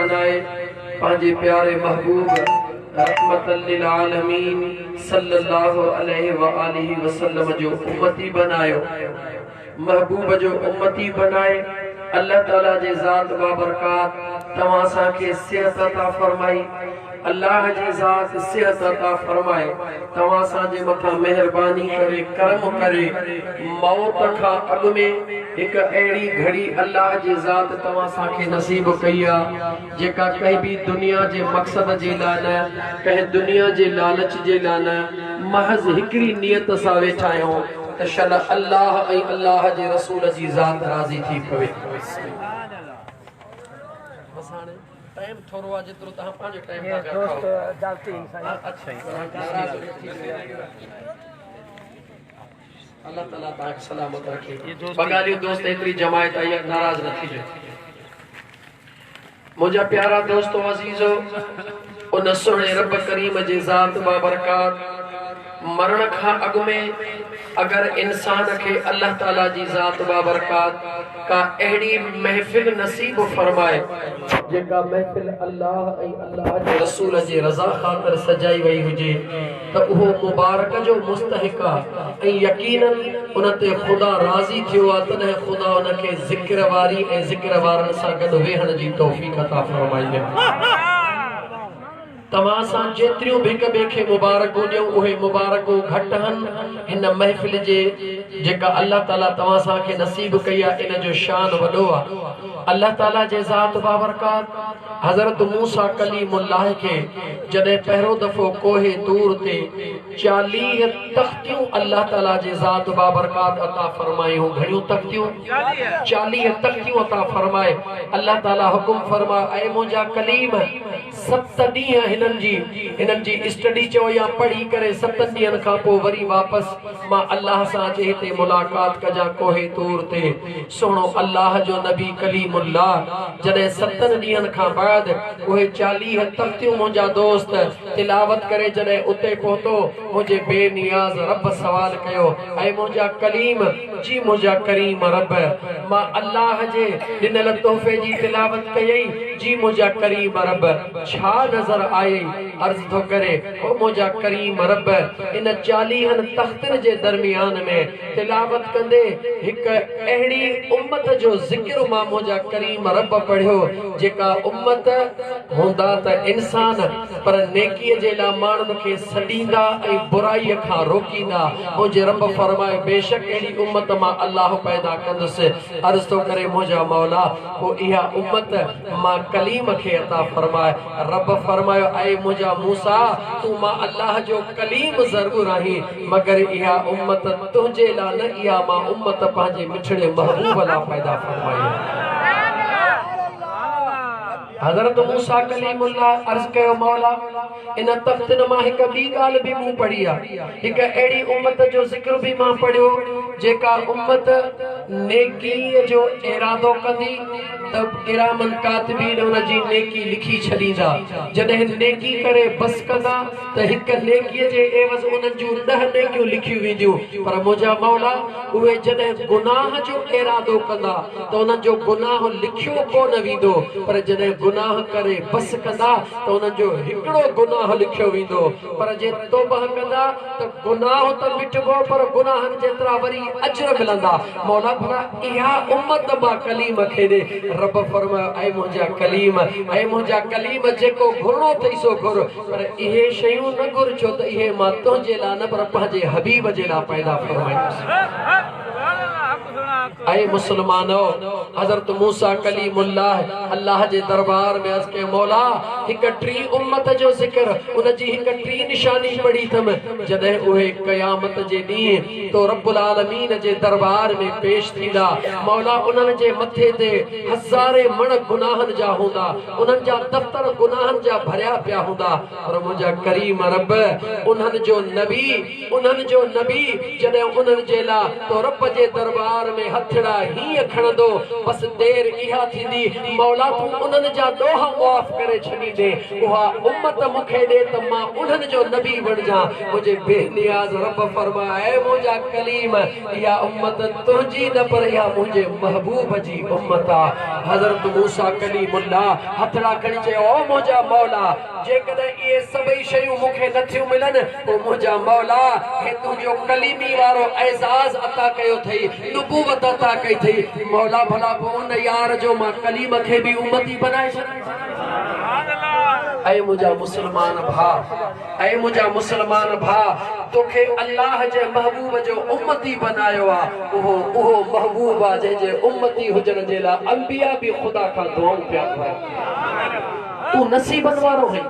بنائي پنهنجي پياري محبوب رحمت للعالمين صلي الله عليه واله وسلم جو امتي بنايو. محبوب جو امتي بنائي الله تعالي جي ذات بابرڪات توهان اسان کي صحت عطا فرمائي الله جي ذات صحت عطا فرمائي توهان اسان جي مٿان مهرباني ڪري ڪرم ڪري موت کان اڳ ۾ هڪ اهڙي گهڙي الله جي ذات توهان اسان کي نصيب ڪئي آ جيڪا ڪنهن به دنيا جي مقصد جي لاء نه ڪنهن دنيا جي لالچ جي لاء نه محض هڪڙي نيت سان ويٺا آهيون ته شل الله ۽ الله جي رسول جي ذات راضي ٿي پوي. بس هاڻي ٽائيم ٿورو آ جيترو توهان پنهنجو ٽائيم ٿا پيا کائو. الله تعالي توهان کي سلامت رکي. ٻه ڳالهيون دوست ايتري جماعت آئي آ ناراض نه ٿيجو. منهنجا پيارا دوستو عزيزو! ان سهڻي رب ڪريم جي ذات بابرڪات مرڻ کان اڳ ۾ اگر انسان کي الله تعالي جي ذات بابرڪات ڪا اهڙي محفل نصيب فرمائي، جيڪا محفل الله ۽ الله جي رسول جي رضا خاطر سجائي وئي هجي ته اهو مبارڪ جو مستحق آ ۽ يقيناً ان تي خدا راضي ٿيو آ تڏهن خدا ان کي ذڪر واري ۽ ذڪر وارن سان گڏ ويهڻ جي توفيق عطا فرمائي آ. توهان اسان جيتريون به هڪ ٻئي کي مبارڪون ڏيون اهي مبارڪون گهٽ هن. هن محفل جي جيڪا الله تعالي توهان اسان کي نصيب ڪئي آ ان جو شان وڏو آ. الله تعالي جي ذات بابرڪات حضرت موسيٰ ڪليم الله کي جڏهن پهريون دفعو ڪوهه طور تي 40 تختيون الله تعاليٰ جي ذات بابرڪات عطا فرمايون، گهڻيون تختيون؟ 40 تختيون عطا فرمائي الله تعاليٰ حڪم فرمايو، اي منهنجا ڪليم! ست ڏينهن هنن جي هنن جي اسٽڊي چئو يا پڙهي ڪري ستن ڏينهن کان پوء وري واپس مان الله سان اچي هتي ملاقات ڪجان ڪوهه طور تي. سهڻو الله جو نبي ڪليم الله جڏهن ستن ڏينهن کان بعد اهي 40 تختيون منهنجا دوست تلاوت ڪري جڏهن اتي پهتو منهنجي بي نياز رب سوال ڪيو اي منهنجا ڪليم جي منهنجا ڪريم رب مان الله جي ڏنل تحفي جي تلاوت ڪيئي جي منهنجا ڪريم رب ڇا نظر آيئي عرض ٿو ڪري او منهنجا ڪريم رب ان چاليهن تختين جي درميان ۾ تلاوت ڪندي هڪ اهڙي امت جو ذڪر مان منهنجا ڪريم رب پڙهيو جيڪا امت هوندا ته انسان پر نيڪي جي لاء ماڻهن کي سڏيندا ۽ برائي کان روڪيندا منهنجي رب فرمايو بيشڪ اهڙي امت مان الله پيدا ڪندس عرض ٿو ڪري منهنجا مولا پوء اها امت مان ڪليم کي عطا فرماء. رب فرمايو، اي منهنجا موسيٰ! تون مان الله جو ڪليم ضرور آهين، مگر اها امت تنهنجي لاء نه، اها مان امت پنهنجي مٺڙي محبوب لاء پيدا فرمائي آهي. حضرت موسيٰ ڪليم الله عرض ڪيو، مولا! ان تختين مان هڪ ٻي ڳالهه به مون پڙهي آهي. هڪ اهڙي امت جو ذڪر به مان پڙهيو، جيڪا امت نيڪيء جو ارادو ڪندي ته ڪرامن ڪاتبين ان جي نيڪي لکي ڇڏيندا. جڏهن نيڪي ڪري بس ڪندا ته هڪ نيڪيء جي عيوض انهن جون ڏهه نيڪيون لکيون وينديون. پر منهنجا مولا! اهي جڏهن گناهه جو ارادو ڪندا ته انهن جو گناهه لکيو ڪونه ويندو، پر جڏهن گناهه ڪري بس ڪندا ته انهن جو هڪڙو گناهه لکيو ويندو، پر جي توبهه ڪندا ته گناهه ته مٽبو پر گناهن جيترا وري اجر ملندا. مولا ڀلا اها امت مان ڪليم کي ڏي. رب فرمايو، اي منهنجا ڪليم، اي منهنجا ڪليم جيڪو گهرڻو اٿئي سو گهر، پر اهي شيون نه گهر ڇو ته اهي مان تنهنجي لاء نه پر پنهنجي حبيب جي لاء پيدا فرمايس. اي مسلمانؤ! حضرت موسيٰ ڪليم الله، الله جي دربار ۾ عرض ڪيو، مولا! هڪ ٽين امت جو ذڪر، ان جي هڪ ٽين نشاني پڙهي اٿم، جڏهن اهي قيامت جي ڏينهن تو رب العالمين جي دربار ۾ پيش ٿيندا، مولا انهن جي مٿي تي هزارين مڻ گناهن جا هوندا، انهن جا دفتر گناهن جا ڀريا پيا هوندا، پر منهنجا ڪريم رب انهن جو نبي، انهن جو نبي جڏهن انهن جي لاء تو رب جي دربار ۾ هٿڙا هيئن کڻندو، بس دير اها ٿيندي، مولا تون انهن جا ڏوهه معاف ڪري ڇڏيندين، اها امت مون کي ڏي ته مان انهن جو نبي بڻجان. منهنجي بي نياز رب فرمايو، اي منهنجا ڪليم! اها امت تنهنجي نه پر اها منهنجي محبوب جي امت آ. حضرت موسيٰ ڪليم الله هٿڙا کڻي چيو، او منهنجا مولا! جيڪڏهن اهي سڀئي شيون مون کي نه ٿيون ملن، پوء منهنجا مولا! هي تنهنجو ڪليمي وارو اعزاز عطا ڪيو اٿئي، نبوت عطا ڪئي اٿئي، مولا ڀلا پوء ان يار جو مان ڪليم کي به امتي بنائي ڇڏيان. اي منهنجا مسلمان ڀاء! اي منهنجا مسلمان ڀاء! توکي الله جي محبوب جو امتي بنايو آ، اهو اهو محبوب آ جنهن جي امتي هجڻ جي لاء انبياء به خدا کان دعائون پيا گهرن. تون نصيبن وارو هئين.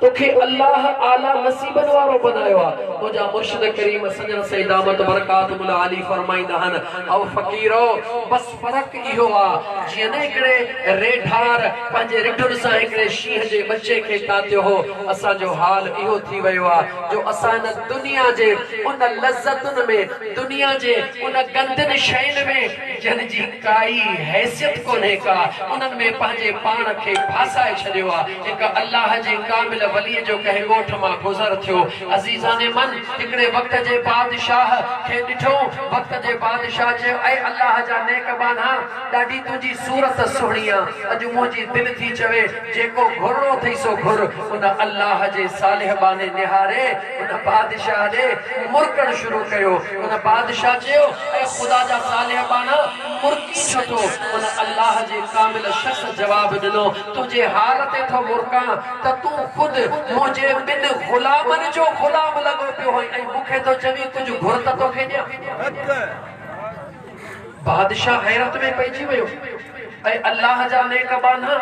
توکي الله اعليٰ نصيبن وارو بنايو آ. منهنجا مرشد ڪريم سڄڻ سيد دامت برڪاتهم العالي فرمائيندا هن، او فقيرو! بس فرق اهو آ، جيئن نه هڪڙي ريڍار پنهنجي رڍن سان هڪڙي شينهن جي ٻچي کي تاتيو هو، اسان جو حال اهو ٿي ويو آ جو اسان هن دنيا جي ان لذتن ۾، دنيا جي ان گندين شين ۾، جن جي ڪائي حيثيت ڪونهي ڪا، انهن ۾ پنهنجي پاڻ کي ڦاسائي ڇڏيو آ. هڪ الله جي ڪامل ولي جو ڪنهن ڳوٺ مان گذر ٿيو. عزيزان من! هڪڙي وقت جي بادشاهه کي ڏٺو. وقت جي بادشاهه چيو، اي الله جا نيڪ ٻانها! ڏاڍي تنهنجي صورت سهڻي آ. اڄ منهنجي دل ٿي چوي، جيڪو گهرڻو اٿئي سو گهر. ان الله جي صالح ٻانهي نهاري ان بادشاهه ڏي مرڪڻ شروع ڪيو. ان بادشاهه چيو، اي خدا جا صالح ٻانها! مرڪين ڇو ٿو؟ ان الله جي ڪامل شخص جواب ڏنو، تنهنجي حال تي ٿو مرڪان ته تون خود منهنجي ٻن غلامن جو غلام لڳو پيو هئين ۽ مون کي ٿو چوين ڪجهه گهر ته توکي ڏيان. بادشاهه حيرت ۾ پئجي ويو، اي الله جا نيڪ ٻانها!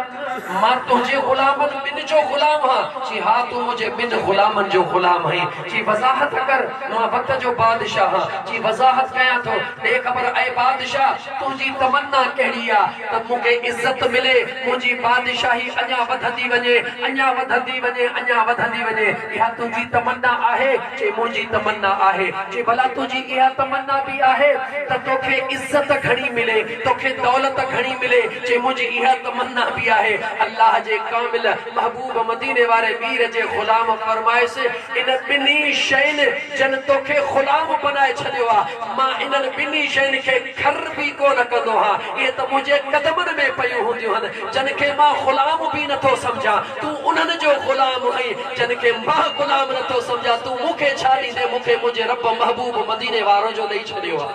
مان تنهنجي غلامن ٻن جو غلام هان؟ چي، ها تون منهنجي ٻن غلامن جو غلام آهين. چي، وضاحت ڪر، مان وقت جو بادشاهه هان. چي، وضاحت ڪيان ٿو، ڏي خبر اي بادشاهه! تنهنجي تمنا ڪهڙي آ ته مون کي عزت ملي، منهنجي بادشاهي اڃا وڌندي وڃي، اڃا وڌندي وڃي، اڃا وڌندي وڃي، اها تنهنجي تمنا آهي؟ چي منهنجي تمنا آهي. چي ڀلا تنهنجي اها تمنا به آهي ته توکي عزت گهڻي ملي، توکي دولت گهڻي ملي؟ چي منهنجي اها تمنا به آهي. الله جي ڪامل محبوب مديني واري مير جي غلام فرمايس، ان ٻنهي شين جن توکي غلام بنائي ڇڏيو آ، مان انهن ٻنهي شين کي کر به ڪو نه ڪندو هان، اهي ته منهنجي قدمن ۾ پيون هونديون هن، جن کي مان غلام به نه ٿو سمجهان، تون انهن جو غلام هئين، جن کي مان غلام نه ٿو سمجهان، تون مون کي ڇا ڏيندين، مون کي منهنجي رب محبوب مديني وارو جو ڏئي ڇڏيو آ.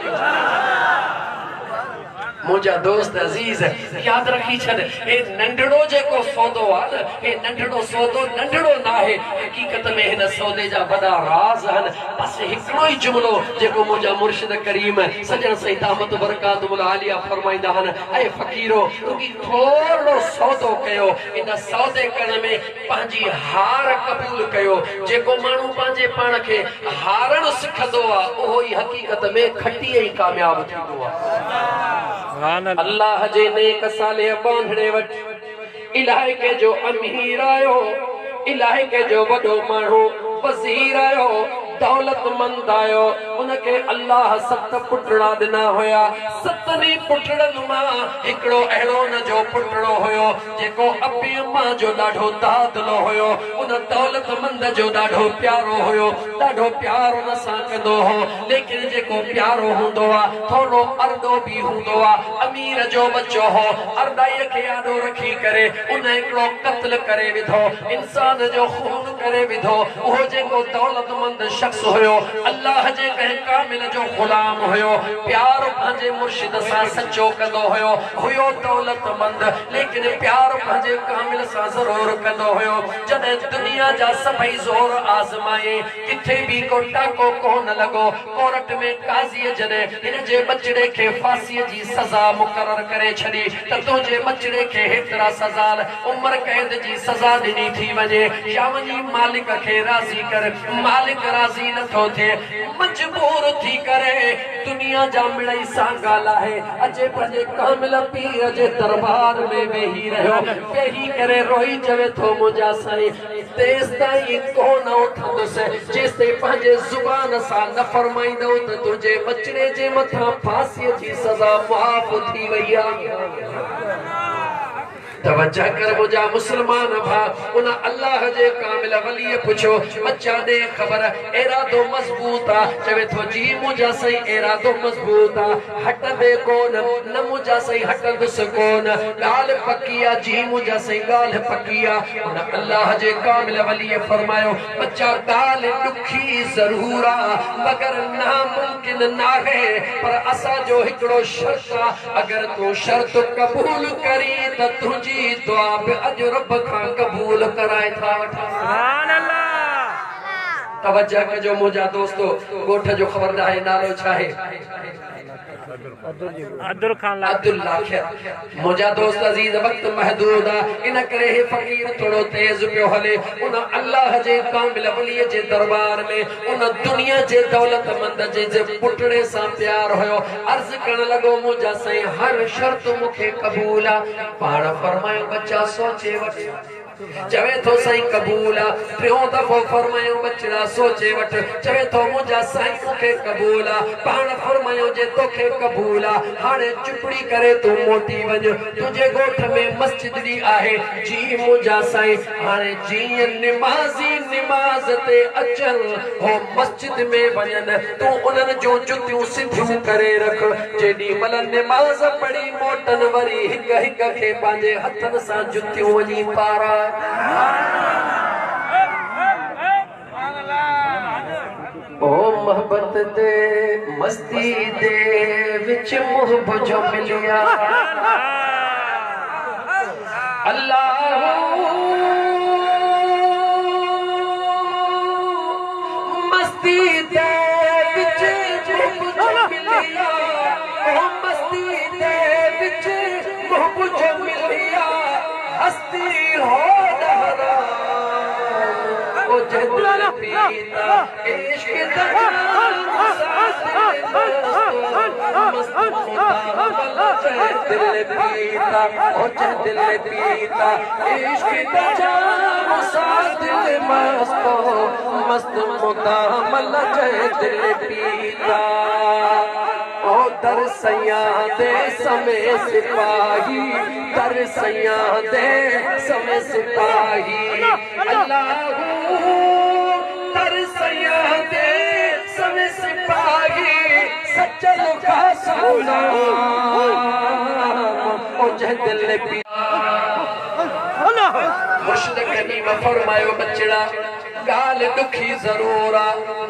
منهنجا دوست عزيز! ياد رکي ڇڏ، هي ننڍڙو جيڪو سودو آ نه، هي ننڍڙو سودو ننڍڙو ناهي، حقيقت ۾ هن سودي جا وڏا راز آهن. بس هڪڙو ئي جملو جيڪو منهنجا مرشد ڪريم سڄڻ سائين دامت برڪاتهم العاليه فرمائيندا آهن، اي فقيرو! رڳي ٿورڙو سودو ڪيو، ان سودي ڪرڻ ۾ پنهنجي هار قبول ڪيو. جيڪو ماڻهو پنهنجي پاڻ کي هارڻ سکندو آ، اهو ئي حقيقت ۾ کٽي ۽ ڪامياب ٿيندو آ. الله جي نيڪ صالح ٻانهڙي وٽ علائقي جو امير آيو، علائقي جو وڏو ماڻهو وزير آيو، دولتمند آيو، ان کي الله ست پٽڙا ڏنا هيا، ستن ئي پٽڙن مان هڪڙو اهڙو ان جو پٽڙو هيو، جيڪو ابي امان جو ڏاڍو دادلو هيو، ان دولتمند جو ڏاڍو پيارو هيو، ڏاڍو پيار ان سان ڪندو هو، ليڪن جيڪو پيارو هوندو آ، ٿورو ارڏو به هوندو آ، امير جو ٻچو هو، ارڏائيء کي آڏو رکي ڪري ان هڪڙو قتل ڪري وڌو، انسان جو خون ڪري وڌو، اهو جيڪو دولتمند شخص هيو، الله جي ڪنهن ڪامل جو غلام هيو، پيار پنهنجي مرشد سان سچو ڪندو هيو، هيو دولتمند، ليڪن پيار پنهنجي ڪامل سان ضرور ڪندو هيو. جڏهن دنيا جا سڀئي زور آزمايائين، ڪٿي به ڪو ٽاڪو ڪونه لڳو. ڪورٽ ۾ قاضيء جڏهن هن جي ٻچڙي کي ڦاسيء جي سزا مقرر ڪري ڇڏي ته تنهنجي ٻچڙي کي هيترا سزال عمر قيد جي سزا ڏني ٿي وڃي يا وڃي مالڪ کي راضي ڪر. مالڪ راضي نٿو ٿئي. مجبور ٿي ڪري دنيا جا مڙئي سانگا لاهي اچي پنهنجي ڪامل پير جي دربار ۾ ويهي رهيو. ويهي ڪري روئي چوي ٿو منهنجا سائين! تيستائين ڪونه اٿندس، جيستائين پنهنجي زبان سان نه فرمائيندؤ ته تنهنجي ٻچڙي جي مٿان ڦاسيء جي سزا معاف ٿي وئي آهي. توجه ڪر منهنجا مسلمان ڀاء، ان الله جي ڪامل وليء پڇيو، ٻچا ڏي خبر، ارادو مضبوط آ؟ چوي ٿو، جي منهنجا سائين ارادو مضبوط آ، هٽندي ڪونه، نه منهنجا سائين هٽندس ڪونه، ڳالهه پڪي آ، جي منهنجا سائين ڳالهه پڪي آ. ان الله جي ڪامل وليء فرمايو، ٻچا ڳالهه ڏکي ضرور آ، مگر ناممڪن ناهي، پر اسان جو هڪڙو شرط آ، اگر تون شرط قبول ڪرين ته تنهنجي دعا به اڄ رب کان قبول ڪرائي ٿا وٺان. سبحان الله. توجه ڪجو منهنجا دوستو ڳوٺ جو خبر ناهي نالو ڇاهي؟ عبد لاکير. منهنجا دوست عزيز وقت محدود آ ان ڪري هي فقير ٿورو تيز پيو هلي ان الله جي ڪامل ولي جي دربار ۾ ان دنيا جي دولت مند جي جي پٽڙي سان پيار هيو عرض ڪرڻ لڳو منهنجا سائين هر شرط مون کي قبول آ پاڻ فرمايو ٻچا سوچي وٺ چوي ٿو سائين قبول آ ٽيون دفعو فرمايو ٻچڙا سوچي وٺ چوي ٿو منهنجا سائين مون کي قبول آ پاڻ فرمايو جي توکي قبول آ هاڻي چپڙي ڪري تون موٽي وڃ تنهنجي ڳوٺ ۾ مسجد ڏي آهي جي منهنجا سائين هاڻي جيئن نمازي نماز تي اچن هو مسجد ۾ وڃن تون انهن جون جتيون سڌيون ڪري رک جيڏي مھل نماز پڙهي موٽن وري هڪ هڪ کي پنهنجي هٿن سان جتيون وڃي پاراء. او محبت the مستي the وچ محب جو مليا الله مستي the وچ محب جو مليا او مستي the وچ محب جو مليا هستي هو دهران او جنهن دل پيتا عشق دا جام ساز مست مست متاول جنهن دل پيتا او جنهن دل پيتا عشق دا جام ساز مست مست متاول جنهن دل پيتا او در سيان the سمي سپاهي در سيان the سمي سپاهي الله هو در سيان the سمي سپاهي سچل خاص نام او جنهن دل پي مرشد ڪريم فرمايو ٻچڙا! ڳالهه ڏکي ضرور آ،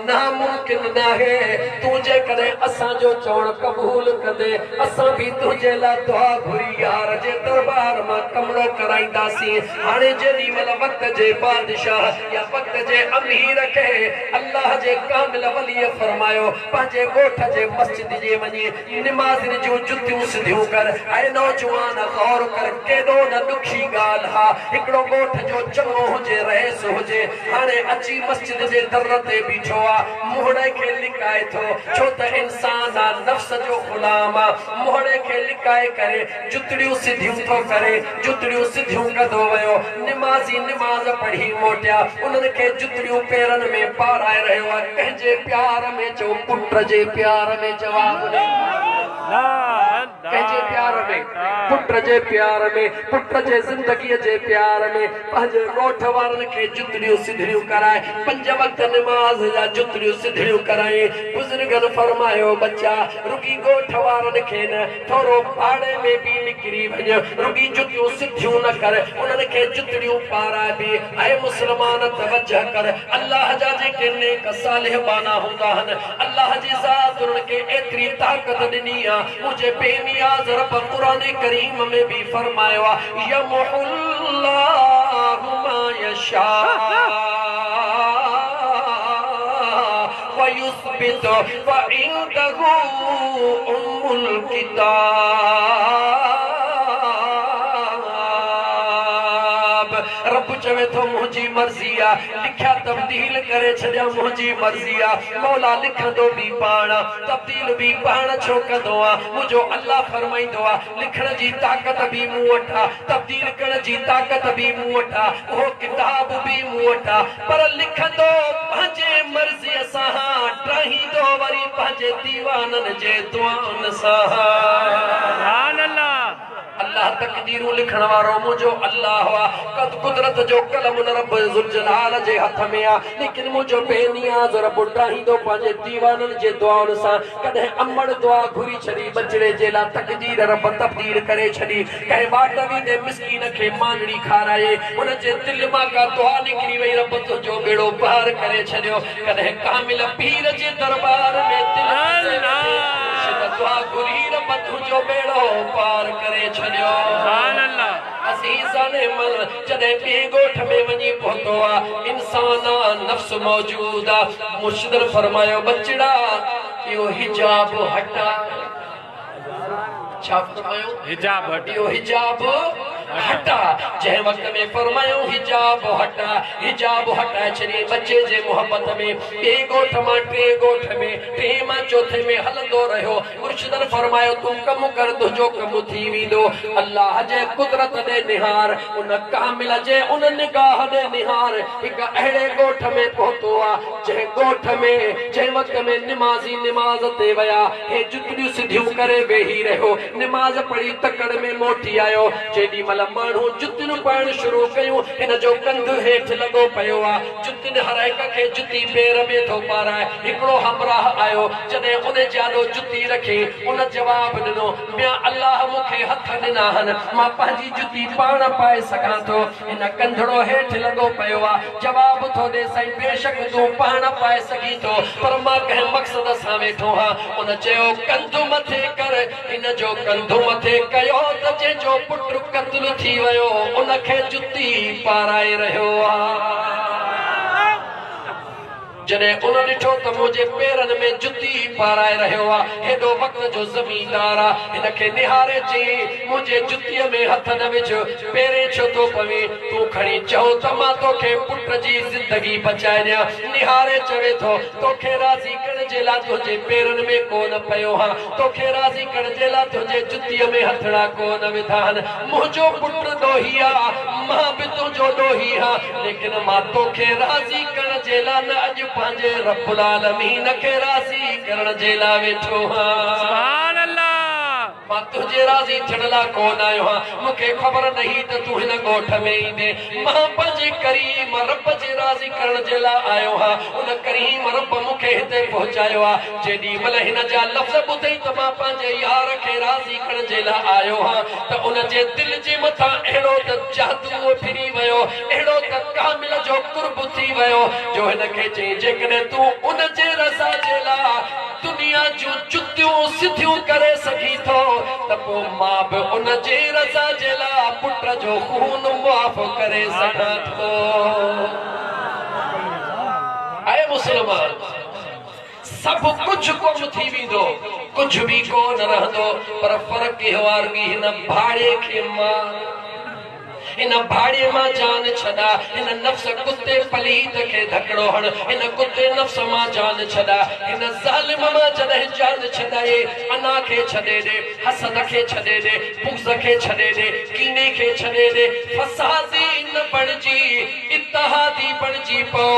ناممڪن ناهي، تون جيڪڏهن اسان جو چوڻ قبول ڪندين، اسان به تنهنجي لاء دعا گهري يار جي درٻار مان ڪمڙو ڪرائينداسين. هاڻي جيڏي مهل وقت جي بادشاهه يا وقت جي امير کي الله جي ڪامل وليء فرمايو، پنهنجي ڳوٺ جي مسجد جي وڃي نمازين جون جتيون سڌيون ڪر. اي نوجوان غور ڪر ڪيڏو نه ڏکي ڳالهه آ. هڪڙو ڳوٺ جو چڱو هجي رئيس هجي هاڻي اچي مسجد جي در تي بيٺو آ. منهڙي کي لڪائي ٿو ڇو ته انسان آ نفس جو غلام آ. منهڙي کي لڪائي ڪري جتڙيون سڌيون ٿو ڪري. جتڙيون سڌيون ڪندو ويو. نمازي نماز پڙهي موٽيا. انهن کي جتڙيون پيرن ۾ پارائي رهيو آ. ڪنهن جي پيار ۾ چئو پٽ جي پيار ۾ جواب ڏي. ڪنهن جي پيار ۾؟ پٽ جي پيار ۾، پٽ جي زندگيء جي پيار ۾، پنهنجي ڳوٺ وارن کي جتڙيون سڌڙيون ڪرائي، پنج وقت نماز جا جتڙيون سڌڙيون ڪرائين. بزرگن فرمايو، ٻچا! رڳي ڳوٺ وارن کي نه، ٿورو پاڙي ۾ به نڪري وڃ، رڳي جتيون سڌيون نه ڪر، انهن کي جتڙيون پارائي به. اي مسلمان توجه ڪر، الله جا جيڪي نيڪ صالح ٻانها هوندا آهن، الله جي ذات انهن کي ايتري طاقت ڏني آ، منهنجي بي نياز رب قرآن ڪريم ۾ به فرمايو آ، يمحو الله ما يشاء ويثبت وعنده ام الڪتاب. رب چوي ٿو منهنجي مرضي آ، لکيا تبديل ڪري ڇڏيان منهنجي مرضي آ، مولا لکندو به پاڻ آ، تبديل به پاڻ ڇو ڪندو آ، منهنجو الله فرمائيندو آ، لکڻ جي طاقت به مون وٽ آ، تبديل ڪرڻ جي طاقت به مون وٽ آ، اهو ڪتاب به مون وٽ آ، پر لکندو پنهنجي مرضيء سان آ، ڊاهيندو وري پنهنجي ديوانن جي دعائن سان آ. سبحان الله. الله تقديرون لکڻ وارو منهنجو الله آ، قد قدرت جو قلم ان رب ذوالجلال جي هٿ ۾ آ، ليڪن منهنجو بي نياز رب ڊاهيندو پنهنجي ديوانن جي دعائن سان، ڪڏهن امڙ دعا گهري ڇڏي ٻچڙي جي لا تقدير رب تبديل ڪري ڇڏي، ڪنهن واٽ ويندي مسڪين کي مانڙي کارائي ان جي دل مان ڪا دعا نڪري وئي رب تنهنجو ٻيڙو پار ڪري ڇڏيو، ڪڏهن ڪامل پير جي درٻار ۾ دل پسي ويٺي مرشد دعا گهري رب تنهنجو ٻيڙو پار ڪري ڇڏيو. سبحان الله. عزيزان من جڏهن ٻئي ڳوٺ ۾ وڃي پهتو آ انسان آ نفس موجود آ مرشدن فرمايو ٻچڙا اهو حجاب هٽاء. ڇا فرمايو؟ حجاب هٽا. اهو حجاب هٽا. جنهن وقت ۾ فرمايو حجاب هٽا، حجاب هٽائي ڇڏيائين ٻچي جي محبت ۾. ٻئي ڳوٺ مان ٽئين ڳوٺ ۾، ٽئين مان چوٿين ۾ هلندو رهيو. مرشدن فرمايو تون ڪم ڪر تنهنجو ڪم ٿي ويندو. الله جي قدرت ڏي نهار، ان ڪامل جي ان نگاهه ڏي نهار. هڪ اهڙي ڳوٺ ۾ پهتو آ، جنهن ڳوٺ ۾ جنهن وقت ۾ نمازي نماز تي ويا، هي جتڙيون سڌيون ڪري ويهي رهيو. نماز پڙهي تڪڙ ۾ موٽي آيو. جيڏي مهل ماڻهو جتين پائڻ شروع ڪيون، هن جو ڪنڌ هيٺ لڳو پيو آ. جتين هر هڪ کي جتي پير ۾ ٿو پارائي. هڪڙو همراهه آيو، جڏهن ان جي آڏو جتي رکي، ان جواب ڏنو، ميان الله مون کي هٿ ڏنا آهن، مان پنهنجي جتي پاڻ پائي سگهان ٿو. هن ڪنڌڙو هيٺ لڳو پيو آ، جواب ٿو ڏي، سائين بيشڪ تون پاڻ پائي سگهين ٿو، پر مان ڪنهن مقصد سان ويٺو هان. ان چيو، ڪنڌ مٿي ڪر. هن جو ڪنڌ مٿي ڪيو ته جنهن جو پٽ قتل ٿي ويو، ان کي جتي پارائي رهيو آ. جڏهن ان ڏٺو ته منهنجي پيرن ۾ جتي پارائي رهيو آ، هيڏو وقت جو زميندار آ، هن کي نهاري چيائين، منهنجي جتيء ۾ هٿ نه وجهه، پيرين ڇو ٿو پوين؟ تون کڻي چئو ته مان توکي پٽ جي زندگي بچائي ڏيان. نهاري چوي ٿو، توکي راضي ڪرڻ جي لاء تنهنجي پيرن ۾ ڪو نه پيو هان، توکي راضي ڪرڻ جي لاء تنهنجي جتيء ۾ هٿڙا ڪو نه وڌا هن. منهنجو پٽ ڏوهي آ، مان به تنهنجو ڏوهي هان، ليڪن مان توکي راضي ڪرڻ جي لاء نه اڄ پنهنجي رب العالمين کي راضي ڪرڻ جي لاء ويٺو هان. سبحان الله. مان تنهنجي راضي ٿيڻ لاء ڪو نه آيو هان. مون کي خبر نه هئي ته تون هن ڳوٺ ۾ ايندين. مان پنهنجي ڪريم رب جي راضي ڪرڻ جي لاء آيو هان. ان ڪريم رب مون کي هتي پهچايو آ. جيڏي مھل هن جا لفظ ٻڌئي ته مان پنهنجي يار کي راضي ڪرڻ جي لاء آيو هان ته ان جي دل جي مٿان اهڙو ته جادو ڦري ويو، اهڙو ته ڪامل جو قرب ٿي ويو جو هن کي چيائين جيڪڏهن تون ان جي رضا جي لاء دنيا جون جتيون سڌيون ڪري سگهين ٿو ته پوء مان به ان جي رضا جي لاء پٽ جو خون معاف ڪري سگهان ٿو. اي مسلمان! سڀ ڪجهه گم ٿي ويندو، ڪجهه به ڪو نه رهندو، پر فرق اهو آ رڳي هن ڀاڙي کي مار، هن ڀاڙي مان جان ڇڏا، هن نفس ڪتي پليت کي ڌڪڙو هڻ، هن ڪتي نفس مان جان ڇڏا، هن ظالم مان جڏهن جان ڇڏائي، انا کي ڇڏي ڏي، حسد کي ڇڏي ڏي، بغض کي ڇڏي ڏي، ڪيني کي ڇڏي ڏي، فسادي نه بڻجي، اتحادي بڻجي پئو،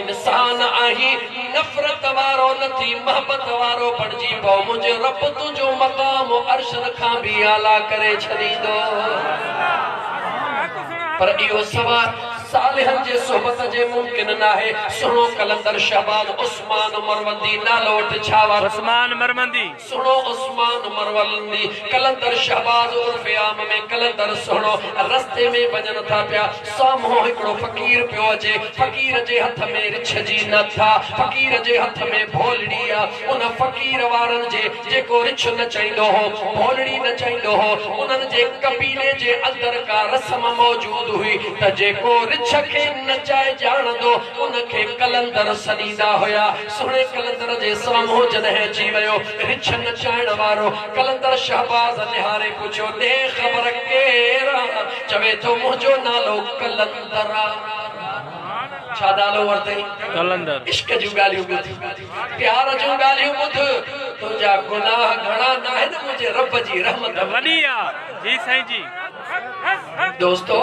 انسان آهين، نفرت وارو نه ٿي محبت وارو بڻجي پئو، منهنجو رب تنهنجو مقام عرشن کان به اعليٰ ڪري ڇڏيندو. پر اهو سوا صالحن جي صحبت جي ممڪن ناهي. سهڻو قلندر شهباز عثمان مروندي نالو وٺ ڇا وارو. عثمان مروندي. سهڻو عثمان مرولندي، قلندر شهباز عرف عام ۾ قلندر سهڻو، رستي ۾ وڃن ٿا پيا، سامهون هڪڙو فقير پيو اچي، فقير جي هٿ ۾ رڇ جي نٿ آ، فقير جي هٿ ۾ ڀولڙي آ، ان فقير وارن جي جيڪو رڇ نچائيندو هو، ڀولڙي نچائيندو هو، انهن جي قبيلي جي اندر ڪا رسم موجود هئي ته جيڪو رڇ. رڇ کي نچائي ڄاڻندو، ان کي قلندر سڏيندا هيا. سهڻي قلندر جي سامهون جڏهن اچي ويو رڇ نچائڻ وارو، قلندر شهباز نهاري پڇيو، ڏي خبر ڪير آن؟ چوي ٿو، منهنجو نالو قلندر آ. ڇا نالو ورتئين؟ قلندر. عشق جون ڳالهيون ٻڌ، پيار جون ڳالهيون ٻڌ، تنهنجا گناهه گهڻا ناهن، منهنجي رب جي رحمت وڏي آ. جي سائين جي. دوستو!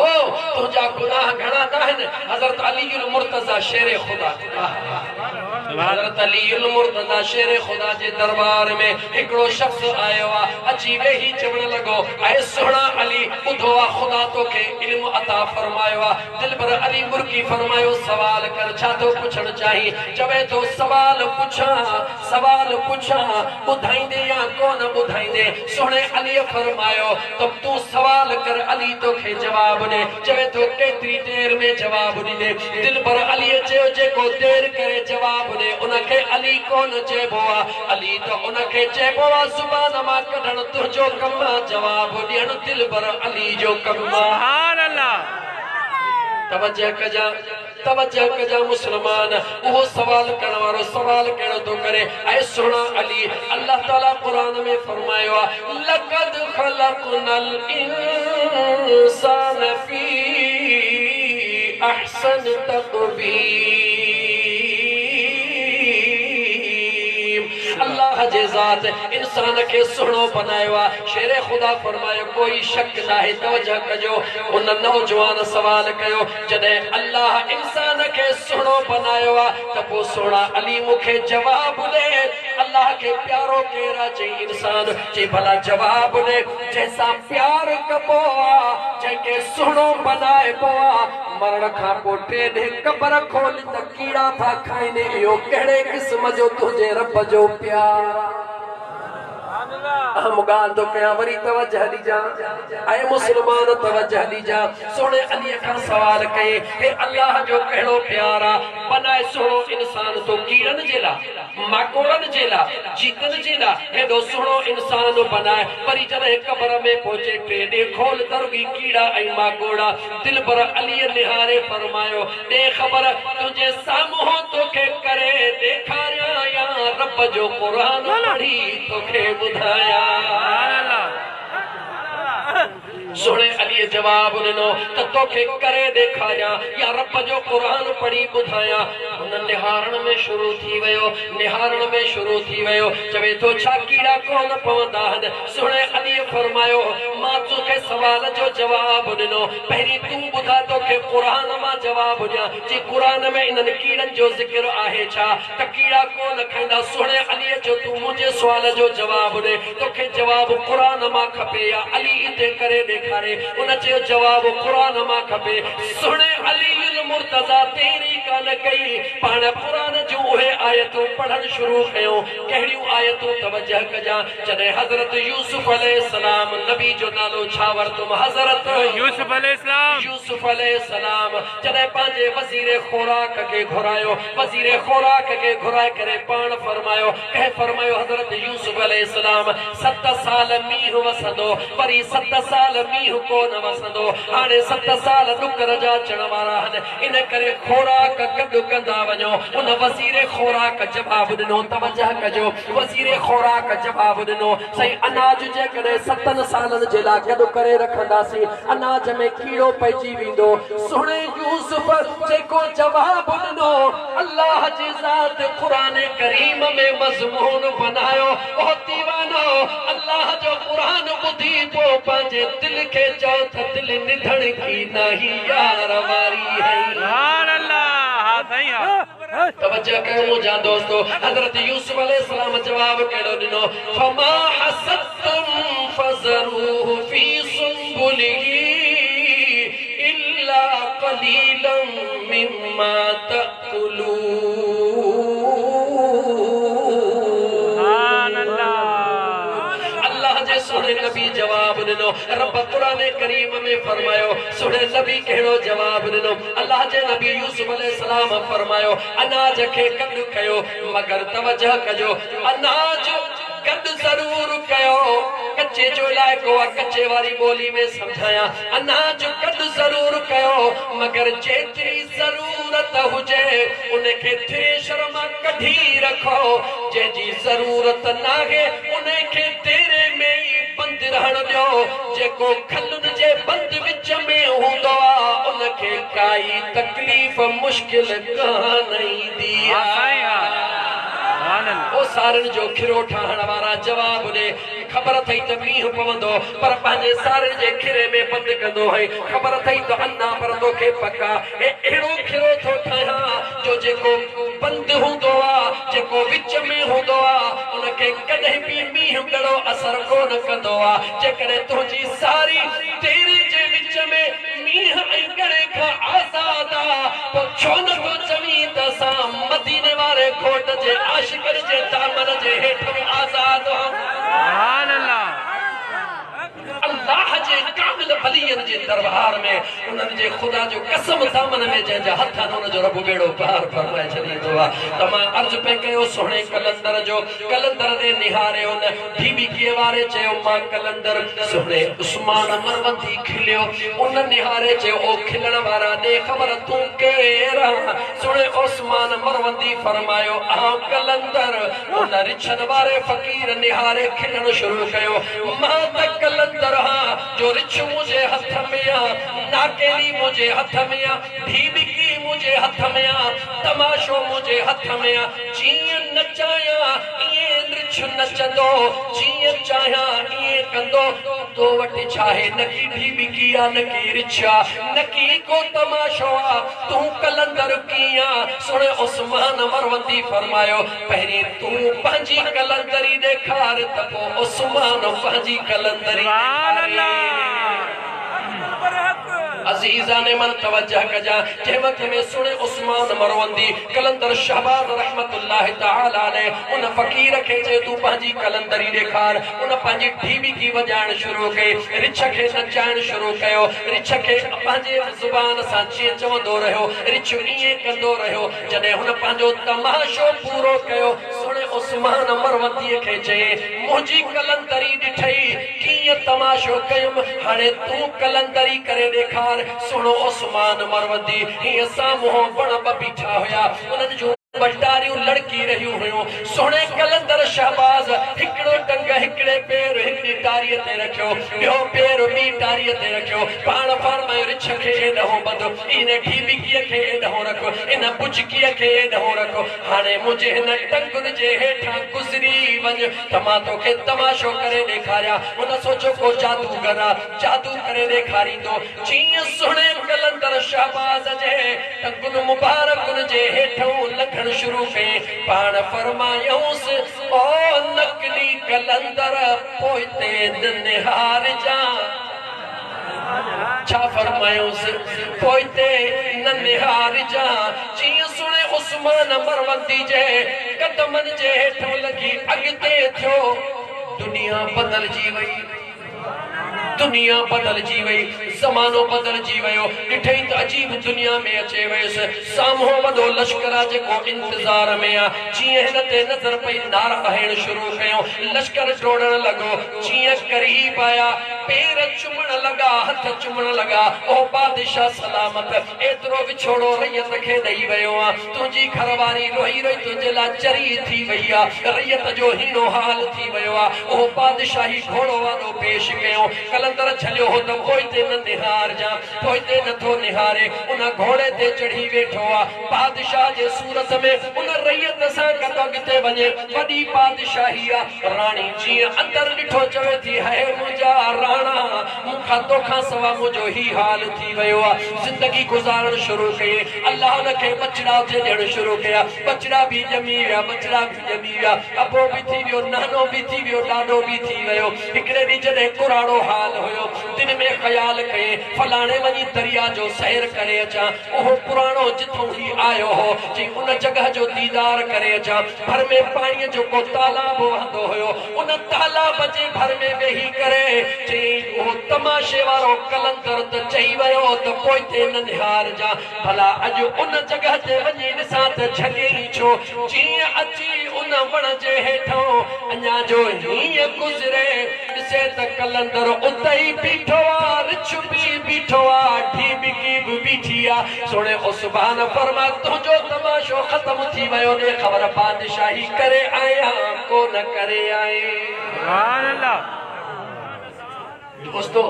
تنهنجا گناهه گهڻا ناهن، حضرت علي المرتضيٰ شير خدا حضرت علي المرتضيٰ شير خدا جي دربار ۾ هڪڙو شخص آيو آ، اچي ويهي چوڻ لڳو، اي سهڻا علي! ٻڌو آ خدا توکي علم عطا فرمايو آ، دلبر علي مرڪي فرمايو، سوال ڪر ڇا ٿو پڇڻ چاهين؟ چوي ٿو، سوال پڇان، سوال پڇان، ٻڌائيندين يا ڪونه ٻڌائيندين؟ سهڻي عليء فرمايو ته تون سوال ڪر علي توکي جواب ڏي. چوي ٿو ڪيتري دير ۾ جواب ڏيندين؟ دلبر عليء چيو جيڪو دير ڪري جواب ڏي ان کي علي ڪونه چئبو آ. علي ته ان کي چئبو آ زبان مان ڪڍڻ تنهنجو ڪم آ جواب ڏيڻ دلبر علي جو ڪم آ. سبحان الله. توجه ڪجان. توجه ڪجان مسلمان! اهو سوال ڪرڻ وارو سوال ڪهڙو ٿو ڪري؟ اي سهڻا علي! الله تعالي قرآن ۾ فرمايو آهي، لقد خلقنا الانسان في احسن تقويم الله جي ذات انسان کي سهڻو بنايو آهي. شير خدا فرمايو، ڪوئي شڪ ناهي، توجه ڪجو. ان نوجوان سوال ڪيو، جڏهن الله انسان کي سهڻو بنايو آ ته پوء سهڻا علي مون کي جواب ڏي الله کي پيارو ڪير آ؟ چئي انسان، چئي ڀلا جواب ڏي جنهن سان پيار ڪبو آ جنهن کي سهڻو بنائبو آ مرڻ کان پوء ٽي ڏينهن قبر کول ته ڪيڙا ٿا کائين اهو ڪهڙي قسم جو تنهنجي رب جو پيار آ؟ اهم ڳالهه ٿو ڪيان وري توجه ڏجان اي مسلمان توجه ڏجان سهڻي علي کان سوال ڪئي هي الله جو ڪهڙو پيار آ بنائي سهڻو انسان تو ڪيڙن جي لا ماڪوڙن جي لا جيتن جي لا هيڏو سهڻو انسان بنائي وري جڏهن قبر ۾ پهچي ٽي ڏينهن کول ته رڳي ڪيڙا ۽ ماڪوڙا دلبر علي نهاري فرمايو ڏي خبر تنهنجي سامهون توکي ڪري ڏيکاريان يا رب جو قرآن پڙهي توکي ٻڌايان. سهڻي عليء جواب ڏنو ته توکي ڪري ڏيکاريان يا رب جو قرآن پڙهي ٻڌايان. هن نهارڻ ۾ شروع ٿي ويو، نهارڻ ۾ شروع ٿي ويو. چوي ٿو ڇا ڪيڙا ڪونه پوندا آهن؟ سهڻي عليء فرمايو مان توکي سوال جو جواب ڏنو. پهرين تون ٻڌاء توکي قرآن مان جواب ڏيان، جي قرآن ۾ انهن ڪيڙن جو ذڪر آهي ڇا؟ ته ڪيڙا ڪو نه کائيندا. سهڻي عليء چيو تون منهنجي سوال جو جواب ڏي، توکي جواب قرآن مان کپي يا علي اتي ڪري ڏيکاري؟ ان چيو جواب قرآن مان کپي. سهڻي علي المرتضيٰ دير ئي ڪانه ڪئي، پاڻ قرآن جون اهي آيتون پڙهڻ شروع ڪيون. ڪهڙيون آيتون؟ توجه ڪجان. جڏهن حضرت يوسف عليه السلام نبي جو نالو ڇا ورتم حضرت يوسف عليه السلام. يوسف عليه السلام جڏهن پنهنجي وزير خوراڪ کي گهرايو وزير خوراڪ کي گهرائي ڪري پاڻ فرمايو ڪنهن فرمايو حضرت يوسف عليه السلام ست سال مينهن وسندو وري ست سال مينهن ڪو نه وسندو هاڻي ست سال ڏڪر جا اچڻ وارا آهن ان ڪري خوراڪ گڏ ڪندا وڃو ان وزير خوراڪ جواب ڏنو توجه ڪجو وزير خوراڪ جواب ڏنو، سائين اناج جيڪڏهن ستن سالن جي لاء گڏ ڪري رکنداسين، اناج ۾ ڪيڙو پئجي ويندو. سهڻي يوسف جيڪو جواب ڏنو، الله جي ذات قرآن ڪريم ۾ مضمون بنايو، او ديوانو! الله جو قرآن ٻڌي پوء پنهنجي دل کي چئو ته دل نڌڻڪي ناهي يار واري هئي. سبحان الله ها سائين ها. توجه ڪيو منهنجا دوستو! حضرت يوسف عليه السلام جواب ڪهڙو ڏنو؟ فما حصدتم فذروه في سنبله الا قليلا مما تاڪلون. سبحان الله. الله جي سهڻي نبي جواب ڏنو. رب قرآن ڪريم ۾ فرمايو، سهڻي نبي ڪهڙو جواب ڏنو؟ الله جي نبي يوسف عليه السلام فرمايو، اناج کي گڏ ڪيو، مگر توجه ڪجو، اناج گڏ ضرور ڪيو، ڪچي جو علائقو آ، ڪچي واري ٻولي ۾ سمجهايان، اناج گڏ ضرور ڪيو، مگر جيتري ضرورت هجي، ان کي ٿريشر مان ڪڍي رکو، جنهن جي ضرورت ناهي، ان کي ديري ۾ ئي بند رهڻ ڏيو، جيڪو کلن جي بند وچ ۾ هوندو آ، ان کي ڪائي تڪليف مشڪل ڪانه ايندي آ. او سارين جو کرو ٺاهڻ وارا جواب ڏي، خبر اٿئي ته مينهن پوندو، پر پنهنجي سارين جي کري ۾ بند ڪندو هئين، خبر اٿئي ته انا پر توکي پڪ آ، هي اهڙو کرو ٿو ٺاهيان جو جيڪو بند هوندو آ، جيڪو وچ ۾ هوندو آ، ان کي ڪڏهن به مينهن ڳڙو اثر ڪونه ڪندو آ، جيڪڏهن تنهنجي ساري ديري جي وچ ۾ مينهن ۽ ڳڙي کان آزاد آ، پوء ڇو نه ٿو چوين ته اسان مديني واري گهوٽ جي عاشقن جي دامن جي هيٺئون آزاد آهيون. سبحان الله. الله جي ڪامل ولين جي دربار ۾ انهن جي خدا جو قسم دامن ۾ جنهن جا هٿ آهن ان جو رب ٻيڙو پار فرمائي ڇڏيندو آ ته مان عرض پئي ڪيو سهڻي قلندر جو قلندر ڏي نهاري ان ڍيٻيڪيء واري چيو، مان قلندر. سهڻي عثمان مروندي کليو. ان نهاري چيو، او کلڻ وارا ڏي خبر تون ڪير آن؟ سهڻي عثمان مروندي فرمايو، آئون قلندر. ان رڇن واري فقير نهاري کلڻ شروع ڪيو، مان ته قلندر هان جو رڇ منهنجي هٿ ۾ آ، ناڪيلي منهنجي هٿ ۾ آ، ڍيٻڪي منهنجي هٿ ۾ آ، تماشو منهنجي هٿ ۾ آ، جيئن نچايان ائين رڇ نچندو، جيئن چاهيان ائين ڪندو، تو وٽ ڇاهي نڪي ڍيٻڪي آ نڪي رڇ آ، نڪي ڪو تماشو آ، تون قلندر ڪيئن آ؟ سهڻي عثمان مروندي فرمايو، پهرين تون پنهنجي قلندري ڏيکار ته پوء عثمان پنهنجي قلندري سبحان ڏيکاري. الله. عزيزان من توجه ڪجان، جنهن وقت ۾ سهڻي عثمان مروندي قلندر شهباز رحمة الله تعالٰي عليه ان فقير کي چيو تون پنهنجي قلندري ڏيکار، ان پنهنجي ڍيٻيڪي وڄائڻ شروع ڪئي، رڇ کي نچائڻ شروع ڪيو، رڇ کي پنهنجي زبان سان جيئن چوندو رهيو، رڇ ائين ڪندو رهيو، جڏهن هن پنهنجو تماشو پورو ڪيو، سهڻي عثمان مرونديء کي چيائين، منهنجي قلندري ڏٺئي، ڪيئن تماشو ڪيم، هاڻي تون قلندري ڪري ڏيکار. سهڻو عثمان مروندي هيئن سامهون وڻ ٻه بيٺا هيا، انهن جون ٻه ٽاريون لڙڪي رهيون هيون. سهڻي قلندر شهباز هڪڙو ٽنگ هڪڙي پير هڪڙي ٽاريء تي رکيو، ٻيو پير ٻي ٽاريء تي رکيو. پاڻ فرمايو، رڇ کي ايڏهون ٻڌ، ان ڍيٻڪيء کي ايڏهون رک، ان بجڪيء کي ايڏهون رک، هاڻي منهنجي هن ٽنگن جي هيٺان گذري وڃ ته مان توکي تماشو ڪري ڏيکاريان. هن سوچيو ڪو جادوگر آ، جادو ڪري ڏيکاريندو. جيئن سهڻي قلندر شهباز جي ٽنگن مبارڪن جي هيٺئون لنگهڻ شروع ڪيائين. پاڻ فرمايائونس، او نقلي قلندر، پوئتي نه نهارجان. ڇا فرمايائونس، پوئتي نه نهارجان. جيئن سهڻي عثمان مروندي جي قدمن جي هيٺئون لنگهي اڳتي ٿيو، دنيا بدلجي وئي. دنيا بدلجي وئي، زمانو بدلجي ويو، ڏٺئي ته عجيب دنيا ۾ اچي ويس، سامهون وڏو لشڪر آ جيڪو انتظار ۾ آ، جيئن هن تي نظر پئي نعرا هڻڻ شروع ڪيائون، لشڪر ڊوڙڻ لڳو، جيئن قريب آيا، پير چمڻ لڳا، هٿ چمڻ لڳا، او بادشاهه سلامت، ايترو وڇوڙو رعيت کي ڏئي ويو آن، تنهنجي گهر واري روئي روئي تنهنجي لاء چري ٿي وئي آ، رعيت جو هيڻو حال ٿي ويو آ، اهو بادشاهي گهوڙو آڏو پيش ڪيو، قلندر جهليو هو ته پوئتي نه نهارجان، پوئتي نه ٿو نهاري، ان گهوڙي تي چڙهي ويٺو آ، بادشاهه جي صورت ۾ ان رعيت سان گڏ اڳتي وڃي، وڏي بادشاهي آ، راڻي جيئن اندر ڏٺو چوي ٿي هئي منهنجا راڻا! مون کان توکان سوا منهنجو هي حال ٿي ويو آ. زندگي گذارڻ شروع ڪيئي. الله ان کي ٻچڙا اتي ڏيڻ شروع ڪيا. ٻچڙا به ڄمي ويا، ٻچڙا به ڄمي ويا. ابو به ٿي ويو، نانو به ٿي ويو، ڏاڏو به ٿي ويو. هڪڙي ڏينهن جڏهن ڪراڙو حال هيو، دل ۾ خيال ڪيو. ڪيئين، فلاڻي وڃي درياء جو سير ڪري اچان، اهو پراڻو جٿئون هي آيو هو، چي ان جڳهه جو ديدار ڪري اچان. ڀر ۾ پاڻيء جو ڪو تالاب وهندو هيو، ان تالاب جي ڀر ۾ ويهي ڪري چيائين، اهو تماشي وارو قلندر ته چئي ويو ته پوئتي نه نهارجان، ڀلا اڄ ان جڳهه تي وڃي ڏسان ته جهليئين ڇو؟ جيئن اچي ان وڻ جي هيٺئون اڃا جو هينئن گذري، ڏسي ته قلندر اتي ئي بيٺو آ، رڇ به بيٺو آ، ڍيٻڪي به بيٺي آ. سهڻي عثمان فرمايو، تنهنجو تماشو ختم ٿي ويو، ڏي خبر بادشاهي ڪري آئين ڪو نه ڪري آئين؟ سبحان الله. دوستو!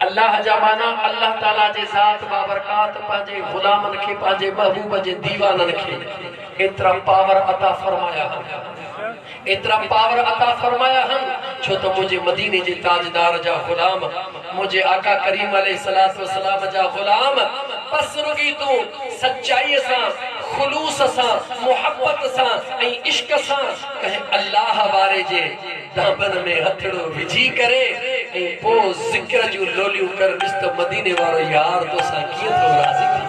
الله جا ٻانها الله تعالي جي ذات بابرڪات پنهنجي غلامن کي پنهنجي محبوب جي ديوانن کي ايترا پاور عطا فرمايا هن ايترا پاور عطا فرمايا هن ڇو ته منهنجي مديني جي تاجدار جا غلام منهنجي آقا ڪريم عليه الصلوة والسلام جا غلام بس رڳي تون سچائي سان خلوص سان محبت سان ۽ عشق سان ڪنهن الله واري جي دامن ۾ هٿڙو وجهي ڪري ۽ پوء ذڪر جون لوليون ڪر ڏس ته مديني وارو يار توسان ڪيئن ٿو راضي ٿئي.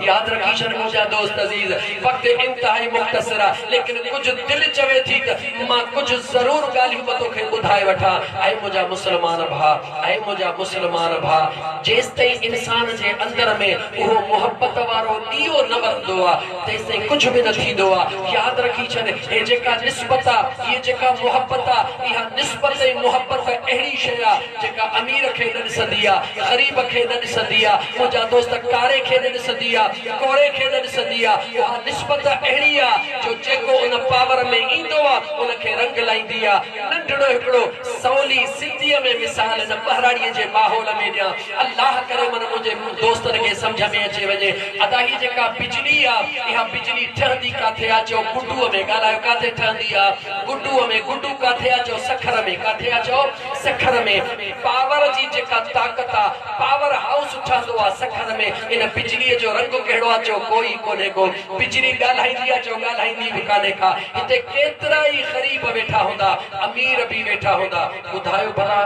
ياد رکي ڇڏ منهنجا دوست عزيز وقت انتهائي مختصر آ ليڪن ڪجهه دل چوي ٿي ته مان ڪجهه ضرور ڳالهيون به توکي ٻڌائي وٺان اي منهنجا مسلمان ڀاء اي منهنجا مسلمان ڀاء جيستائين انسان جي اندر ۾ اهو محبت وارو ڏيئو نه ٻرندو آ تيستائين ڪجهه به نه ٿيندو آ. ياد رکي ڇڏ، هي جيڪا نسبت آ، هيء جيڪا محبت آ، اها نسبت ۽ محبت اهڙي شيء آ، جيڪا امير کي نه ڏسندي آ، غريب کي نه ڏسندي آ، منهنجا دوست ڪاري کي نه ڏسندي آ، ڪوري کي نه ڏسندي آ، اها نسبت اهڙي آ، جو جيڪو ان پاور ۾ ايندو آ، ان کي رنگ لائيندي آ. ننڍڙو هڪڙو سولي سنڌيء ۾ مثال هن ٻهراڙيء جي ماحول ۾ ڏيان. الله ڪري من منهنجي دوستن کي سمجهه ۾ اچي وڃي. ادا هي جيڪا بجلي آ اها بجلي ٺهندي ڪاٿي آ چئو گڊوء ۾ ڳالهايو ڪاٿي ٺهندي آ گڊوء ۾ گڊو ڪاٿي آ چئو سکر ۾ ڪاٿي آ چئو سکر ۾ پاور جي جيڪا طاقت آ پاور هائوس ٺهندو آ سکر ۾ ان بجليء جو رنگ ڪهڙو آ چئو ڪوئي ڪونهي ڪو بجلي ڳالهائيندي آ چئو ڳالهائيندي به ڪانهي ڪا هتي ڪيترا ئي غريب ويٺا هوندا امير به ويٺا هوندا ٻڌايو ڀلا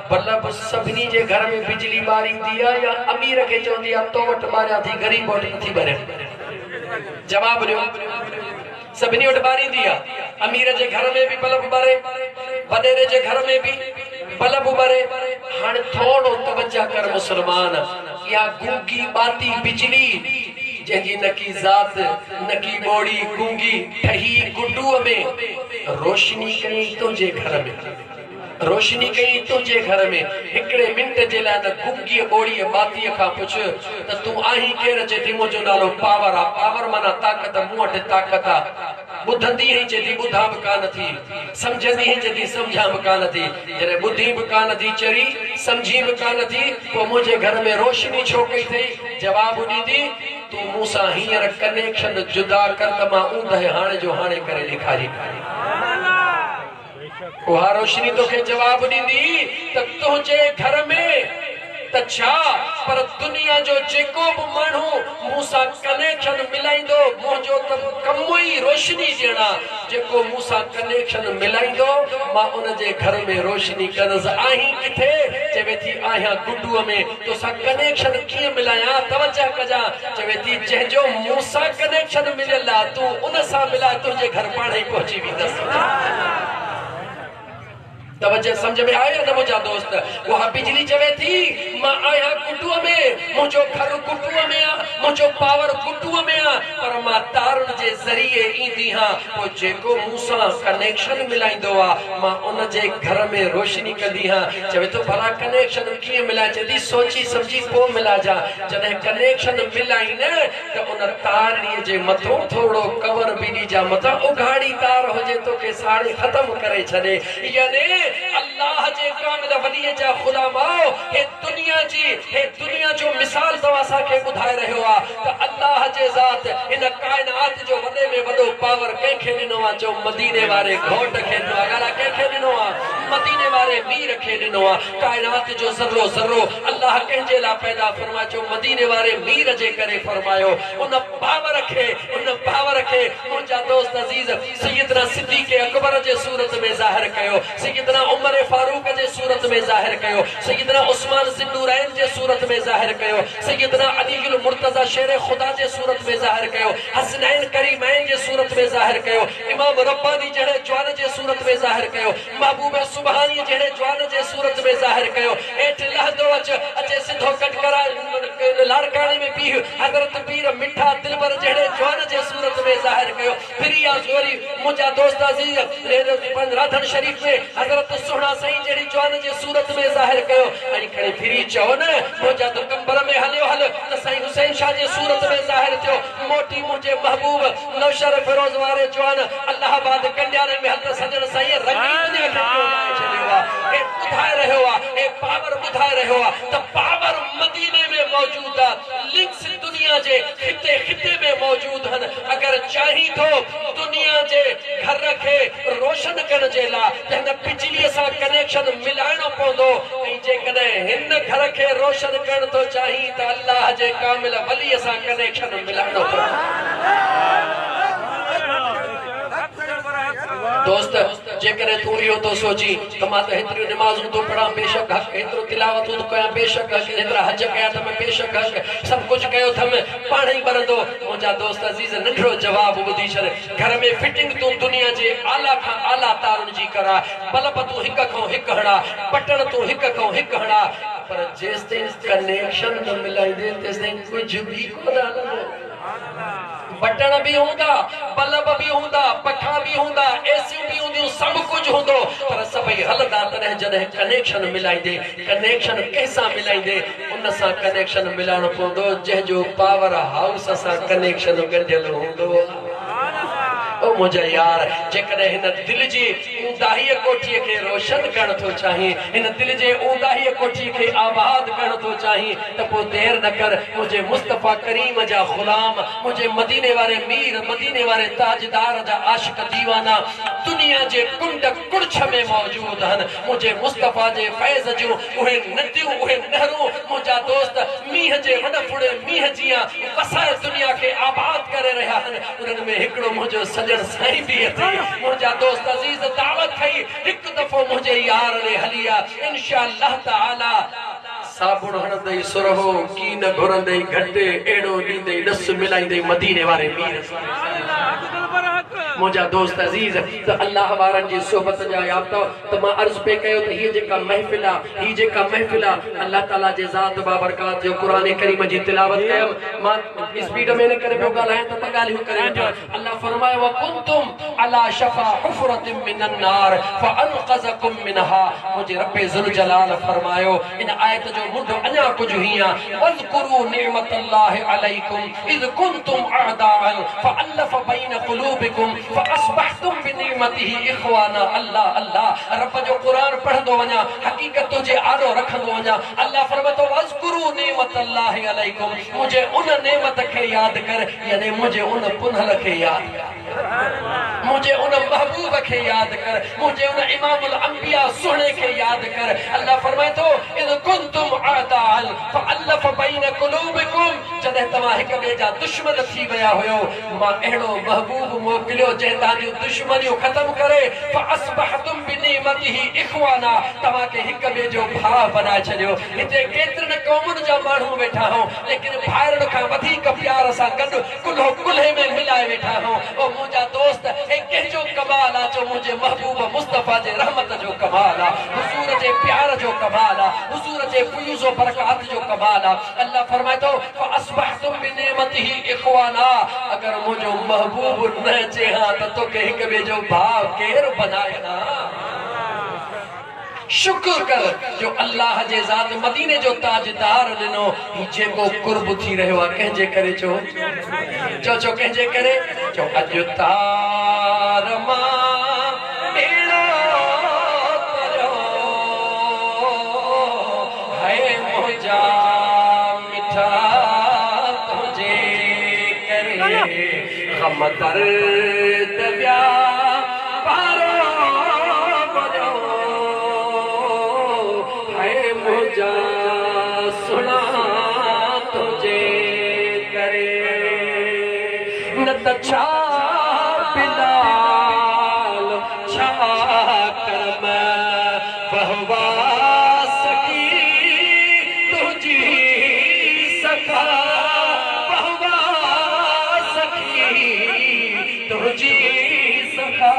بلب سڀني جي گهر ۾ بجلي ٻاريندي آ يا امير کي چوندي آ تو وٽ ٻاريان ٿي غريب وٽ نٿي ٻاريان؟ جواب ڏيو سڀني وٽ ٻاريندي آ امير جي گهر ۾ به بلب ٻري وڏيري جي گهر ۾ به بلب ٻري هاڻي ٿورو توجه ڪر مسلمان اها گونگي ٻاتي بجلي جنهن جي نڪي ذات نڪي ٻوڙي گونگي ٺهي گڊوء ۾ روشني ڪئين تنهنجي گهر ۾. روشني ڪئين تنهنجي گهر ۾. هڪڙي منٽ جي لاء نه گونگيء ٻوڙيء ٻاتيء کان پڇ ته تون آهين ڪير؟ چئي ٿي منهنجو نالو پاور آ. پاور معنيٰ طاقت، مون وٽ طاقت آ. ٻڌندي هئين؟ چئي ٿي ٻڌان به ڪانه ٿي. سمجهندي هئين؟ چئي ٿي سمجهان به ڪانه ٿي. جڏهن ٻڌين به ڪانه ٿي چري، سمجهين به ڪانه ٿي، پوء منهنجي گهر ۾ روشني ڇو ڪئي اٿئي؟ جواب ڏيندي، تون مون سان هينئر ڪنيڪشن جدا ڪر ته مان اوندهه هاڻي جو هاڻي ڪري ڏيکاريندس. اها روشني توکي جواب ڏيندي ته تنهنجي گهر ۾ ته ڇا پر دنيا جو جيڪو به ماڻهو مون سان ڪنيڪشن ملائيندو منهنجو ته ڪم ئي روشني ڏيڻ آ جيڪو مون سان ڪنيڪشن ملائيندو مان ان جي گهر ۾ روشني ڪندس آهين ڪٿي؟ چوي ٿي آهيان گڊوء ۾ توسان ڪنيڪشن ڪيئن ملايان توجه ڪجان چوي ٿي جنهن جو مون سان ڪنيڪشن مليل آ تون ان سان ملاء تنهنجي گهر پاڻهي پهچي ويندس. توجه سمجهه ۾ آيو يا نه منهنجا دوست اها بجلي چوي ٿي مان آهيان گڊوء ۾ منهنجو گهر گڊوء ۾ آ منهنجو پاور گڊوء ۾ آ پر مان تارن جي ذريعي ايندي هان پوء جيڪو مون سان ڪنيڪشن ملائيندو آ مان ان جي گهر ۾ روشني ڪندي هان. چوي ٿو ڀلا ڪنيڪشن ڪيئن ملائين؟ چئي ٿي سوچي سمجهي پوء ملائجان. جڏهن ڪنيڪشن ملائين ته ان تارڙيء جي مٿون ٿورڙو ڪور به ڏجان متان اگهاڙي تار هجي توکي ساڙي ختم ڪري ڇڏي. يعني الله جي ڪامل وليء جا غلامؤ! هي دنيا جي هي دنيا جو مثال توهان اسان کي ٻڌائي رهيو آ ته الله جي ذات هن ڪائنات جو وڏي ۾ وڏو پاور ڪنهن کي ڏنو آ چئو مديني واري گهوٽ کي ڏنو آ ڳالهاء ڪنهن کي ڏنو آ مديني واري مير کي ڏنو آ. ڪائنات جو ذرو ذرو الله ڪنهن جي لاء پيدا فرمايو؟ چئو مديني واري مير جي ڪري فرمايو. ان پاور کي، ان پاور کي منهنجا دوست عزيز سيدنا صديق اڪبر جي صورت ۾ ظاهر ڪيو، سيدنا عمر فاروق جي صورت ۾ ظاهر ڪيو، سيدنا عثمان ذوالنورين جي صورت ۾ ظاهر ڪيو، سيدنا علي المرتضيٰ شير خدا جي صورت ۾ ظاهر ڪيو، حسنين ڪريمين جي صورت ۾ ظاهر ڪيو، امام رباني جهڙي جوان جي صورت ۾ ظاهر ڪيو، محبوب سبحاني جهڙي جوان جي صورت ۾ ظاهر ڪيو، هيٺ لهندو اچ، اچي سڌو ڪٽڪرا لاڙڪاڻي ۾ بيهه، حضرت پير مٺا دلبر جهڙي جوان جي صورت ۾ ظاهر ڪيو، ڦري آ وري منهنجا دوست عزيز راڌڻ شريف ۾ حضرت سهڻا سائين جهڙي جوان جي صورت ۾ ظاهر ڪيو ۽ کڻي ڦري چئو نه منهنجا ته قمبر ۾ هليو هل ته سائين حسين شاهه جي صورت ۾ ظاهر ٿيو موٽي منهنجي محبوب نوشهروفيروز واري جوان الله آباد ڪنڊياري ۾ هل ته سڄڻ سائين رنگين دنيا کي ٻيو لائي ڇڏيو آ هي ٻڌائي رهيو آ هي پاور ٻڌائي رهيو آ ته پاور مديني ۾ موجود آ لنڪس دنيا جي خطي خطي ۾ موجود هن اگر چاهين ٿو دنيا جي گهر کي روشن ڪرڻ جي لا ته هن بجلي سان ڪنيڪشن ملائڻو پوندو ۽ جيڪڏهن هن گهر کي روشن ڪرڻ ٿو چاهين ته الله جي ڪامل ولي سان ڪنيڪشن ملائڻو پوندو. دوست جيڪڏهن تون اهو ٿو سوچين ته مان ته هيتريون نمازون ٿو پڙهان بيشڪ حق، هيترو تلاوتون ٿو ڪيان بيشڪ حق، هيترا حج ڪيا اٿم بيشڪ حق، سڀ ڪجهه ڪيو اٿم پاڻ ئي ٻرندو. منهنجا دوست عزيز ننڍڙو جواب ٻڌي ڇڏ. گهر ۾ فٽنگ تون دنيا جي اعليٰ کان اعليٰ تارن جي ڪراء، بلب تون هڪ کان هڪ هڻاء، بٽڻ تون هڪ کان هڪ هڻاء، پر جيستائين ڪنيڪشن نه ملائيندين تيستائين ڪجهه به ڪونه هلندو. بٽڻ به هوندا، بلب به هوندا، پکا به هوندا، اي سيون به هونديون، سڀ ڪجهه هوندو، پر سڀئي هلندا تڏهن جڏهن ڪنيڪشن ملائيندين. ڪنيڪشن ڪنهن سان ملائيندين؟ ان سان ڪنيڪشن ملائڻو پوندو، جنهن جو پاور هائوس سان ڪنيڪشن ڳنڍيل هوندو. او منهنجا يار! جيڪڏهن هن دل جي اونداهيء ڪوٺيء کي روشن ڪرڻ ٿو چاهين، هن دل جي اونداهيء ڪوٺيء کي آباد ڪرڻ ٿو چاهين ته پوء دير نه ڪر، منهنجي مصطفيٰ ڪريم جا غلام، منهنجي مديني واري مير، مديني واري تاجدار جا عاشق ديوانا دنيا جي ڪنڊ ڪڙڇ ۾ موجود هن، منهنجي مصطفيٰ جي فيض جون اهي نديون، اهي نهرون، منهنجا دوست مينهن جي وڏ ڦڙي مينهن جيان وسائي دنيا کي آباد ڪري رهيا هن، انهن ۾ هڪڙو منهنجو سڄڻ سائين به اٿئي، منهنجا دوست عزيز دعوت کئي هڪ دفعو منهنجي يار ڏي هلي آ، انشاء الله تعاليٰ. صابڻ هڻندئي سرهو، ڪين گهرندئي گهٽ، اهڙو ڏيندئي ڏس، ملائيندئي مديني واري مير سان. منهنجا دوست عزيز ته الله وارن جي صحبت جا يافته ته مان عرض پئي ڪيو ته هيء جيڪا محفل آ، هي جيڪا محفل آ، الله تعاليٰ جي ذات بابرڪات جو قرآن ڪريم جي تلاوت ڪيم، مان اسپيڊ ۾ ان ڪري پيو ڳالهايان ته ٻه ڳالهيون ڪري وٺان. الله فرمايو وڪنتم علي شفا حفرة من النار فانقذڪم منها منهنجي رب ذوالجلال فرمايو ان آيت جو منڍ اڃا ڪجهه هيئن آ واذڪروا نعمت الله عليڪم اذ ڪنتم اعداء فالف بين قلوبڪم فاصبحتم بنعمته اخوانا الله الله رب جو قرآن پڙهندو وڃان حقيقت تنهنجي آڏو رکندو وڃان الله فرمائي ٿو واذڪروا نعمت الله عليڪم منهنجي ان نعمت کي ياد ڪر يعني منهنجي ان پنهل کي ياد ڪر، منهنجي ان محبوب کي ياد ڪر، منهنجي ان امام الانبياء سهڻي کي ياد ڪر. الله فرمائي ٿو، اذ ڪنتم اعداء فالف بين قلوبڪم جڏهن توهان هڪ ٻئي جا دشمن ٿي ويا هيو، مان اهڙو محبوب موڪليو جنهن توهان جون دشمنيون ختم ڪري، فاصبحتم بنعمته اخوانا توهان کي هڪ ٻئي جو ڀاء بنائي ڇڏيو. هتي ڪيترين قومن جا ماڻهو ويٺا هئو، ليڪن ڀائرن کان وڌيڪ پيار سان گڏ ڪلهو ڪلهي ۾ ملائي ويٺا هئو. او منهنجا دوست! هي ڪنهن جو ڪمال آ جو منهنجي محبوب مصطفيٰ جي رحمت جو ڪمال آ، حضور جي پيار جو ڪمال آ، حضور جي فيوض و برڪات جو ڪمال آ. الله فرمائي ٿو، فاصبحتم بنعمته اخوانا اگر منهنجو محبوب نه اچي ها ته توکي هڪ ٻئي جو ڀاء ڪير بنائي ها؟ شڪر ڪر جو الله جي ذات مديني جو تاجدار ڏنو هي جيڪو قرب ٿي رهيو آ ڪنهن جي ڪري چئو چئو چئو ڪنهن جي ڪري چئو اڄ تار مان ٻيڙو تريو هي منهنجا مٺا تنهنجي ڪري غم درد ويا پارو ڀريو. ته ڇا بلال ڇا ڪرم وهوا سخي تنهنجي سخا وهوا سخي تنهنجي سخا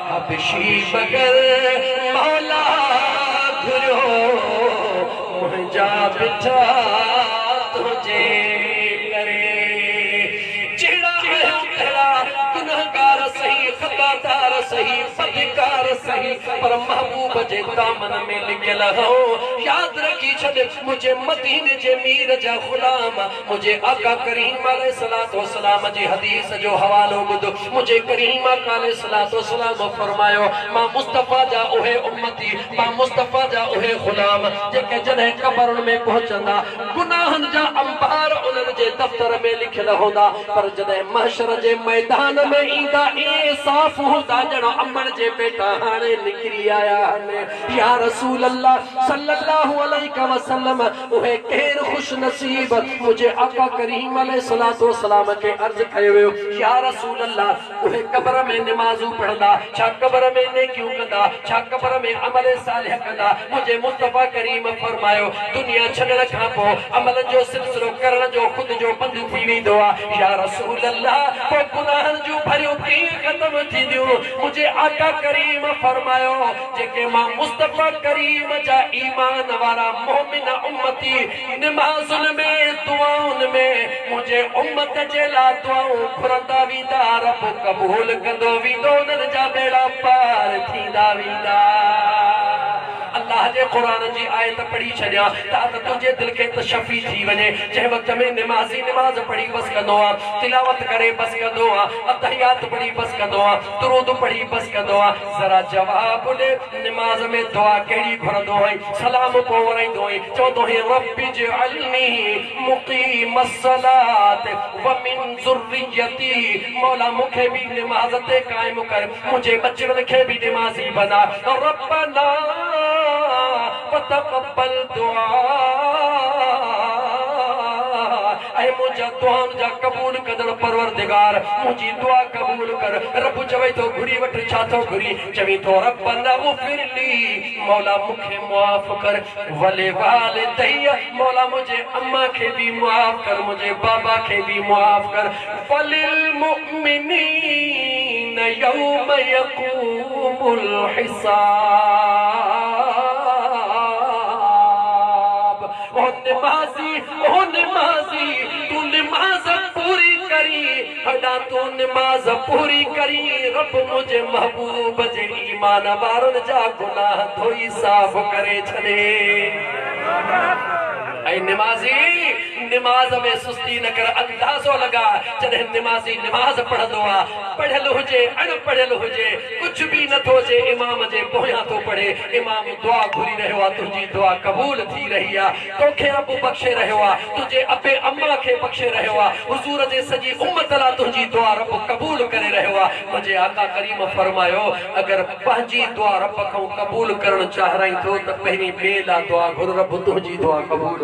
حبشي بغل مولا گهريو منهنجا بٺا تنهنجي ڪري جهڙا آهيون تهڙا گنهگار سهي خطادار سهي بدڪار سهي پر محبوب جي دامن ۾ لڪيل هئون ياد رکي ڇڏ منهنجي مديني جي مير جا غلام منهنجي آقا ڪريم عليه الصلوة والسلام جي حديث جو حوالو ٻڌ، منهنجي ڪريم آقا عليه الصلوة والسلام فرمايو، مان مصطفيٰ جا اهي امتي، مان مصطفيٰ جا اهي غلام، جيڪي جڏهن قبرن ۾ پهچندا، گناهن جا انبار انهن جي دفتر ۾ لکيل هوندا، پر جڏهن محشر جي ميدان ۾ ايندا، ائين صاف هوندا ڄڻ امڙ جي پيٽان هاڻي نڪري آيا آهن. يا رسول الله صلّي الله عليه وسلّم! اهي ڪير خوش نصيب؟ منهنجي آقا ڪريم عليه الصلوة والسلام کي عرض ڪيو ويو، يا رسول الله! اهي قبر ۾ نمازون پڙهندا، ڇا قبر ۾ نيڪيون ڪندا، ڇا قبر ۾ عمل صالح ڪندا؟ منهنجي مصطفيٰ ڪريم فرمايو، دنيا ڇڏڻ کان پوء عملن جو سلسلو ڪرڻ جو خود جو بند ٿي ويندو آهي. يا رسول الله! پوء گناهن جون ڀريون ڪيئن ختم ٿينديون؟ منهنجي آقا ڪريم فرمايو، جيڪي مان مصطفيٰ ڪريم جا ايمان وارا مؤمن امتي نمازن ۾ دعائن ۾ منهنجي امت جي لاء دعائون گهرندا ويندا رب قبول ڪندو ويندو انهن جا ٻيڙا پار ٿيندا ويندا. الله جي قرآن جي آيت پڙهي ڇڏيان تا ته تنهنجي دل کي تشفي ٿي وڃي جنهن وقت ۾ نمازي نماز پڙهي بس ڪندو آ تلاوت ڪري بس ڪندو آ التحيات پڙهي بس ڪندو آ درود پڙهي بس ڪندو آ ذرا جواب ڏي نماز ۾ دعا ڪهڙي گهرندو هئين سلام پوء ورائيندو هئين چوندو هئين رب اجعلني مقيم الصلوة ومن ذريتي مولا مون کي به نماز تي قائم ڪر منهنجي ٻچڙن کي به نمازي بنا ربنا وتقبل دعاء اي منهنجا دعائن جا قبول ڪندڙ پروردگار منهنجي دعا قبول ڪر. رب چوي ٿو گهري وٺ ڇا ٿو گهرين؟ چوين ٿو ربنا اغفر لي مولا مون کي معاف ڪر ولوالدي مولا منهنجي اما کي به معاف ڪر منهنجي بابا کي به معاف ڪر وللمؤمنين يوم يقوم الحساب او نمازي او نمازي تون نماز پوري ڪرين ادا تون نماز پوري ڪرين رب منهنجي محبوب جي ايمان وارن جا گناهه ڌوئي صاف ڪري ڇڏي. اي نمازي نماز ۾ سستي نه ڪر اندازو لڳاء جڏهن نمازي نماز پڙهندو آ پڙهيل هجي اڻ پڙهيل هجي ڪجهه به نه ٿو اچي امام جي پويان ٿو پڙهي امام دعا گهري رهيو آ تنهنجي دعا قبول ٿي رهي آ توکي رب بخشي رهيو آ، تنهنجي ابي اما کي بخشي رهيو آ، حضور جي سڄي امت لا تنهنجي دعا رب قبول ڪري رهيو آ. منهنجي آقا ڪريم فرمايو، اگر پنهنجي دعا رب کان قبول ڪرڻ چاهرائين ٿو ته پهرين ٻئي لا دعا گهر رب تنهنجي دعا قبول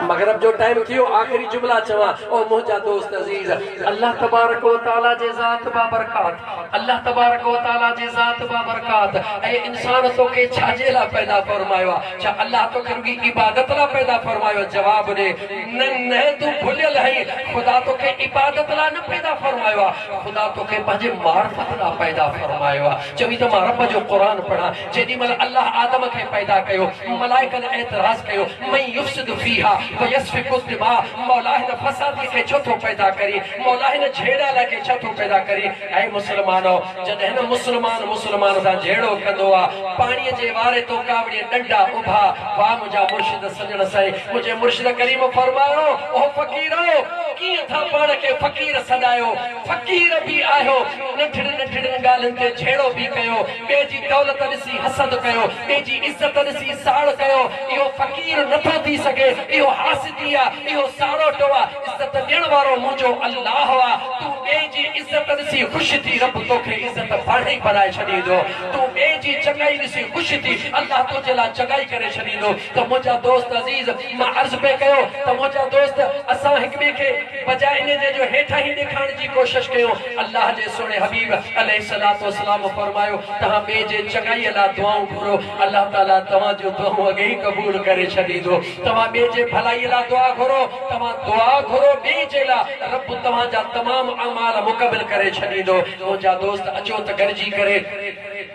مغرب جو ٽائيم ٿيو آخري جملا چوان او منهنجا دوست عزيز الله تبارڪ و تعالي جي ذات بابرڪات الله تبارڪ و تعالي جي ذات بابرڪات اي انسان توکي ڇا جي لا پيدا فرمايو آ ڇا الله توکي رڳي عبادت لاء پيدا فرمايو؟ جواب ڏي، نه نه تون ڀليل آهين، خدا توکي عبادت لاء نه پيدا فرمايو آهي، خدا توکي پنهنجي معرفت لاء پيدا فرمايو آهي. چوين ته مان رب جو قرآن پڙهان، جيڏي مهل الله آدم کي پيدا ڪيو، ملائڪن اعتراض ڪيو، من يفسد فيها ويسفڪ الدماء، مولا هن فسادي کي ڇو ٿو پيدا ڪرين، مولا هن جهيڙالي کي ڇو ٿو پيدا ڪرين؟ اي مسلمانؤ! جڏهن نه مسلمان مسلمان سان جهيڙو ڪندو آ، پاڻيء جي واري تون ڪاوڙي ڏنڊا اڀا، واھ منهنجا مرشد سڄڻ سائين، منهنجي مرشد ڪريم فرمايو، او فقيرؤ! ڪيئن ٿا پاڻ کي فقير سڏايو، فقير به آهيو، ننڍڙين ننڍڙين ڳالهين تي جهيڙو به ڪيو، ٻئي جي دولت ڏسي حسد ڪيو، ٻئي جي عزت ڏسي ساڙ ڪيو، اهو فقير نٿو ٿي سگهي، اهو حاسدي آ، اهو ساڙوٽو آ، عزت ڏيڻ وارو منهنجو الله آ، تون ٻئي جي عزت ڏسي خوش ٿي رب توکي عزت پاڻهي بنائي ڇڏيندو، تون ٻئي جي چڱائي ڏسي خوش ٿي، الله تنهنجي لاء چڱائي ڪري ڇڏيندو. ته منهنجا دوست عزيز! مان عرض پئي ڪيو ته منهنجا دوست! اسان هڪ ٻئي کي بجاء ان جي جو هيٺاهين ڏيکارڻ جي ڪوشش ڪيون، الله جي سهڻي حبيب عليه الصلوة والسلام فرمايو، توهان ٻئي جي چڱائيء لاء دعائون گهرو، الله تعاليٰ توهان جون دعائون اڳي ئي قبول ڪري ڇڏيندو. توهان ٻئي جي ڀلائيء لاء دعا گهرو، توهان دعا گهرو ٻئي جي لاء، رب توهان جا تمام اعمال مقبل ڪري ڇڏيندو. منهنجا دوست اچو ته گڏجي ڪري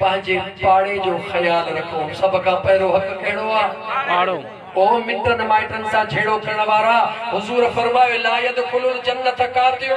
پنهنجي پاڙي جو خيال رکون. سڀ کان پهريون حق ڪهڙو آ؟ پاڙو. او مٽن مائٽن سان جهيڙو ڪرڻ وارا! حضور فرمايو، لا يدخل الجنة قاطع،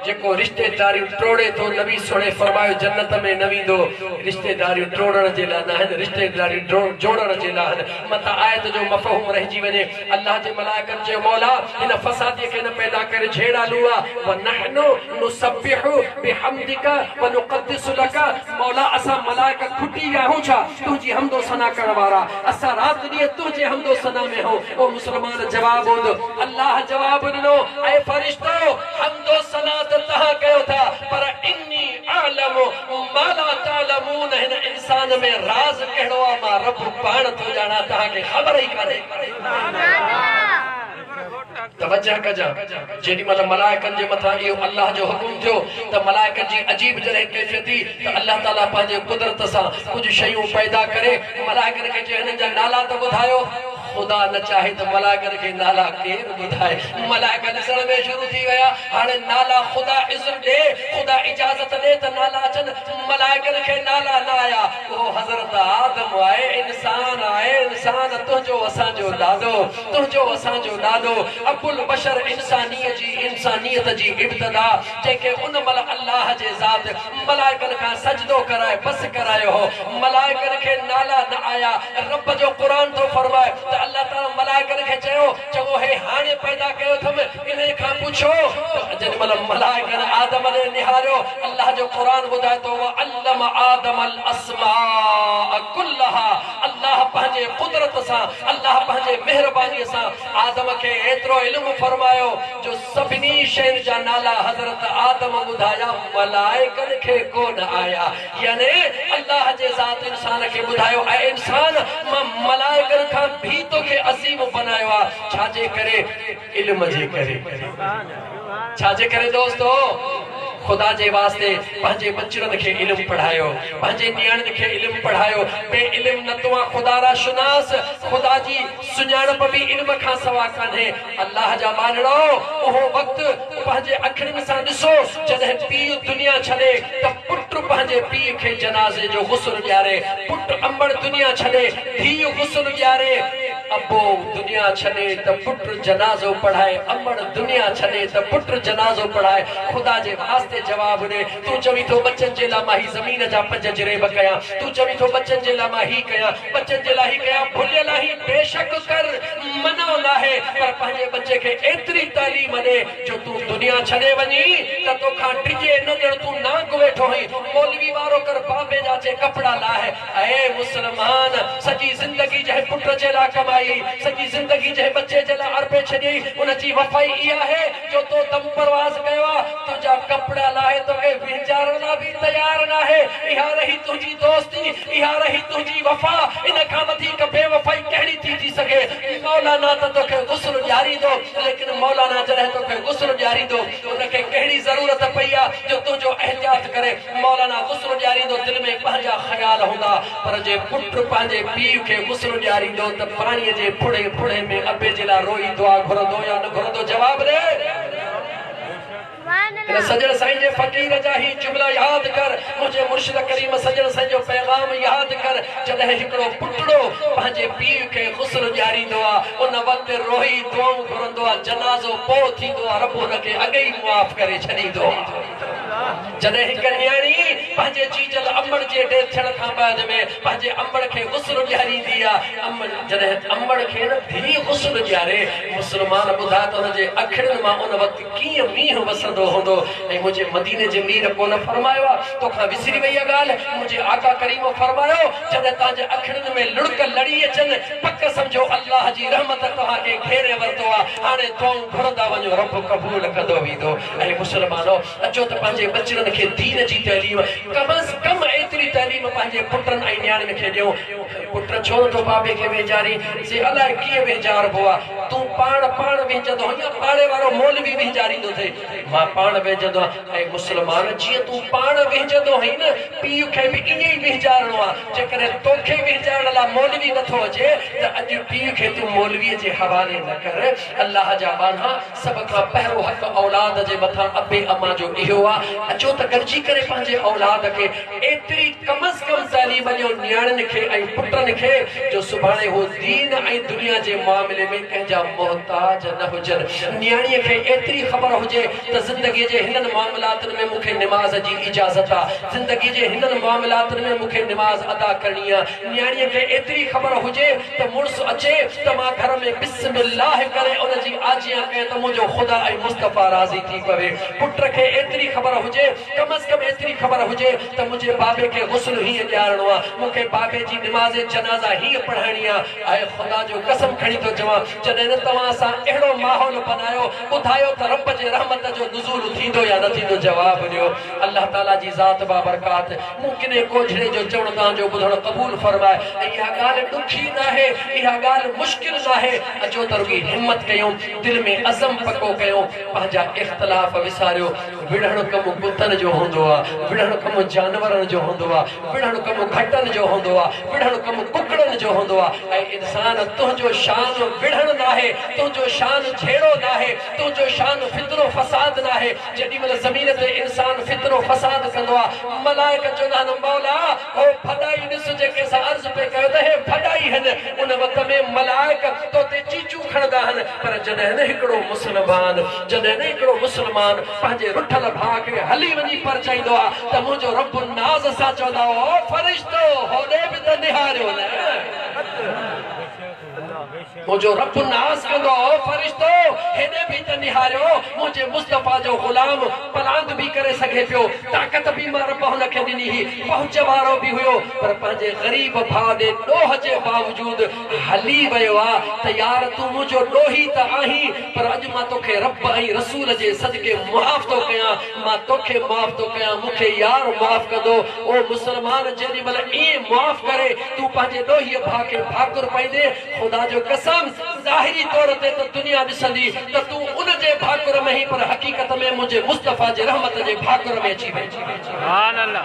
جيڪو رشتيداريون ٽوڙي ٿو، نبي سهڻي فرمايو، جنت ۾ نه ويندو. رشتيداريون ٽوڙڻ جي لاء ناهن، رشتيداريون جوڙڻ جي لاء آهن. متان آيت جو مفهوم رهجي وڃي. الله جي ملائڪن چيو، مولا! هن فساديء کي نه پيدا ڪر، جهيڙا لوئا، ونحن نسبح بحمدک ونقدس لک، مولا! اسان ملائڪ کٽي ويا آهيون ڇا تنهنجي حمد و ثنا ڪرڻ وارا؟ اسان رات ڏينهن تنهنجي حمد و ثنا ۾ آهيون. او مسلمان! جواب ٻڌ. الله جواب ڏنو، اي فرشتو! حمد و ثنا ته توهان ڪيو ٿا، پر اني اعلم ما لا تعلمون هن انسان ۾ راز ڪهڙو آ مان رب پاڻ ٿو ڄاڻان توهان کي خبر ئي ڪانهي. توجه ڪجان جيڏي مهل ملائڪن جي مٿان اهو الله جو حڪم ٿيو ته ملائڪن جي عجيب جڏهن ڪيفيت ٿي ته الله تعالي پنهنجي قدرت سان ڪجهه شيون پيدا ڪري ملائڪن کي چيو هنن جا نالا ته ٻڌايو خدا نه چاهي ته ملائڪن کي نالا ڪير ٻڌائي. ملائڪ ڏسڻ ۾ شروع ٿي ويا. هاڻي نالا خدا اذن ڏي، خدا اجازت ڏي ته نالا اچن. ملائڪن کي نالا نه آيا. اهو حضرت آدم آهي، انسان آهي، انسان تنهنجو اسان جو ڏاڏو، تنهنجو اسان جو ڏاڏو، ابوالبشر انسانيء جي انسانيت جي ابتدا، جنهن کي ان مهل الله جي ذات ملائڪن کان سجدو ڪرائي بس ڪرايو هو. ملائڪن کي نالا نه آيا. رب جو قرآن ٿو فرمائي ته الله تعاليٰ ملائڪن کي چيو، چڱو هي هاڻي پيدا ڪيو اٿم، انهيء کان پڇو ته جيڏي مهل ملائڪن آدم ڏي نهاريو، الله جو قرآن ٻڌائي ٿو، وعلم آدم الاسماء ڪلها الله پنهنجي قدرت سان، الله پنهنجي مهربانيء سان آدم کي ايترو علم فرمايو جو سڀني شين جا نالا حضرت آدم ٻڌايا، ملائڪن کي ڪونه آيا. يعني الله جي ذات انسان کي ٻڌايو، اي انسان! مان ملائڪن کان به توکي عظيم بنايو آ، ڇا جي ڪري؟ علم جي ڪري. ڇا جي ڪري دوستو؟ خدا جي واسطي پنهنجي ٻچڙن کي علم پڙهايو، پنهنجي نياڻين کي علم پڙهايو، بي علم نه تون آن خدا را شناس، خدا جي سڃاڻپ به علم کان سوا ڪانهي. الله جا ٻانهڙؤ! اهو وقت پنهنجي اکڙين سان ڏسو، جڏهن پيء دنيا ڇڏي ته پٽ پنهنجي پيء کي جنازي جو غسل ڏياري، پٽ امڙ دنيا ڇڏي، ڌيء غسل ڏياري، ابو دنيا ڇڏي ته پٽ جنازو پڙهائي، امڙ دنيا ڇڏي ته پٽ جنازو پڙهائي، خدا جي واسطي جواب ڏي، تون چوين ٿو ٻچن جي لاء مان هي زمين جا پنج جريب ڪيان، تون چوين ٿو ٻچن جي لاء مان هي ڪيان، ٻچن جي لاء هي ڪيان، ڀليل آهين، بيشڪ ڪر، منع ناهي، پر پنهنجي ٻچي کي ايتري تعليم ڏي جو تون دنيا ڇڏي وڃين ته توکان ڊڄي نه ڄڻ تون نانگ ويٺو هئين، مولوي وارو ڪر بابي جا چي ڪپڙا لاهه، اي مسلمان! سڄي زندگي جنهن پٽ جي لاء ڪمائي، سڄي زندگي جنهن ٻچي جي لاء ارپي ڇڏيئي، ان جي وفائي اها آهي جو تو دم پرواز ڪيو آ، تنهنجا ڪپڙا لاهي توکي وهنجارڻ لاء به تيار ناهي، اها رهي تنهنجي دوستي، اها رهي تنهنجي وفا، ان کان وڌيڪ بي وفائي ڪهڙي ٿي ٿي سگهي؟ مولانا ته توکي غسل ڏياريندو، ليڪن مولانا جڏهن توکي غسل ڏياريندو، ان کي ڪهڙي ضرورت پئي آ جو تنهنجو احتياط ڪري؟ مولانا غسل ڏياريندو، دل ۾ پنهنجا خيال هوندا، پر جي پٽ پنهنجي پيء کي غسل ڏياريندو ته پاڻيء جي ڦڙي ڦڙي ۾ ابي جي لاء روئي دعا گهرندو يا نه گهرندو؟ جواب ڏي. هن سڄڻ سائين جي فقير جا هي جملا ياد ڪر، منهنجي مرشد ڪريم سڄڻ سائين جو پيغام ياد ڪر، جڏهن هڪڙو پٽڙو پنهنجي پيء کي غسل ڏياريندو آ، ان وقت روئي دعائون گهرندو آ، جنازو پوء ٿيندو آ، رب هن کي اڳ ئي معاف ڪري ڇڏيندو آ. جڏهن هڪ نياڻي پنهنجي جيجل امڙ جي ڊيٿ ٿيڻ کان بعد ۾ پنهنجي امڙ کي غسل ڏياريندي آ، امڙ جڏهن امڙ کي نه ڌيء غسل ڏياري، مسلمان ٻڌاء ته هن جي اکڙين مان ان وقت ڪيئن مينهن وسندو هوندو ۽ منهنجي مديني جي مير ڪونه فرمايو آ، توکان وسري وئي آ ڳالهه؟ منهنجي آقا ڪريم فرمايو، جڏهن توهان جي اکڙين ۾ لڙڪ لڙي اچن، پڪ سمجهو الله جي رحمت توهان کي گهيري ورتو. ورتو آ، هاڻي دعائون گهرندا وڃو رب قبول ڪندو ويندو. اي مسلمانو! اچو ته پنهنجي ٻچڙن کي دين جي تعليم، ڪم از ڪم ايتري تعليم پنهنجي پٽن ۽ نياڻين کي ڏيون. پٽ ڇو نٿو بابي کي وينجارين؟ سي الائي ڪيئن وينجاربو آ. تون پاڻ پاڻ وينجندو هئين يا پاڙي وارو مولوي وينجاريندو اٿئي؟ مان پاڻ وينجندو آهيان. اي مسلمان! جيئن تون پاڻ وينجندو هئين نه، پيء کي به ائين ئي وينجارڻو آ. جيڪڏهن توکي وينجارڻ لاء مولوي نٿو اچي ته اڄ پيء کي تون مولويء جي حوالي نه ڪر. الله جا ٻانها! سڀ کان پهريون حق اولاد جي مٿان ابي امان جو اهو آ. اچو ته گڏجي ڪري پنهنجي اولاد کي ايتري ڪم از ڪم تعليم ڏيون نياڻين کي ۽ پٽن کي جو سڀاڻي هو دين ۽ دنيا جي معاملي ۾ ڪنهن جا محتاج نه هجن. نياڻيء کي ايتري خبر هجي ته زندگيء جي هنن معاملاتن ۾ مون کي نماز جي اجازت آ، زندگيء جي هنن معاملاتن ۾ مون کي نماز ادا ڪرڻي آ. نياڻيء کي ايتري خبر هجي ته مڙس اچي ته مان گهر ۾ بسم الله ڪري ان جي آجيان ڪيان ته منهنجو خدا ۽ مصطفيٰ راضي ٿي پوي. پٽ کي ايتري خبر هجي، ڪم از ڪم ايتري خبر هجي ته منهنجي بابي کي غسل هيئن ڏيارڻو آ، مون کي بابي جي نماز جنازه هيئن پڙهائڻي آ. آء خدا جو قسم کڻي ٿو چوان، جڏهن نه توهان اسان اهڙو ماحول بنايو، ٻڌايو ته رب جي رحمت جو نزول ٿيندو يا نه ٿيندو؟ جواب ڏيو، الله تعاليٰ جي ذات بابرڪات مون ڪنهن ڪوجهڙي جو چوڻ توهان جو ٻڌڻ قبول فرمائي ۽ اها ڳالهه ڏکي ناهي، اها ڳالهه مشڪل ناهي، اچو ته رڳي همت ڪيون، دل ۾ عزم پڪو ڪيون، پنهنجا اختلاف وساريو، وڙهڻ ڪم ڪتن جو هوندو آ، وڙهڻ ڪم جانورن جو هوندو آ، وڙهڻ ڪم گهٽن جو هوندو آ، وڙهڻ ڪم ڪڪڙن جو هوندو آ، اي انسان تنهنجو شان وڙهڻ ناهي، تنهنجو شان جهيڙو ناهي، تنهنجو شان فتنو فساد ناهي، جيڏي مهل زمين تي انسان فتنو فساد ڪندو آ، ملائڪ چوندا آهن، مولا! هو ڦڏائي ڏس جيڪي اسان عرض پئي ڪيو ته هي ڦڏائي هن. ان وقت ۾ ملائڪ تو تي چيچون کڻندا آهن، پر جڏهن هڪڙو مسلمان، جڏهن هڪڙو مسلمان پنهنجي رٺل ڀاء کي هلي وڃي پرچائيندو آ ته منهنجو رب ناز سان چوندو آ، او فرشتو! هوڏي به ته نهاريو نه. منهنجو رب ناز ڪندو، او فرشتو! هيڏي به ته نهاريو، منهنجي مصطفيٰ جو غلام پلاند به ڪري سگهي پيو، طاقت به مان رب هن کي ڏني هئي، پهچ وارو به هيو، پر پنهنجي غريب ڀاء ڏي ڏوهه جي باوجود هلي ويو آ ته يار تون منهنجو ڏوهي ته آهين، پر اڄ مان توکي رب ۽ رسول جي صدقي معاف ٿو ڪيان، مان توکي معاف ٿو ڪيان، مون کي يار معاف ڪندو. او مسلمان! جيڏي مهل ائين معاف ڪري تون پنهنجي ڏوهيء ڀاء کي ڀاڪر پائيندين، خدا جو قسم! ظاهري طور تي ته دنيا ڏسندي ته تون ان جي ڀاڪر ۾ هين پر حقيقت ۾ منهنجي مصطفيٰ جي رحمت جي ڀاڪر ۾ اچي وئين. سبحان الله.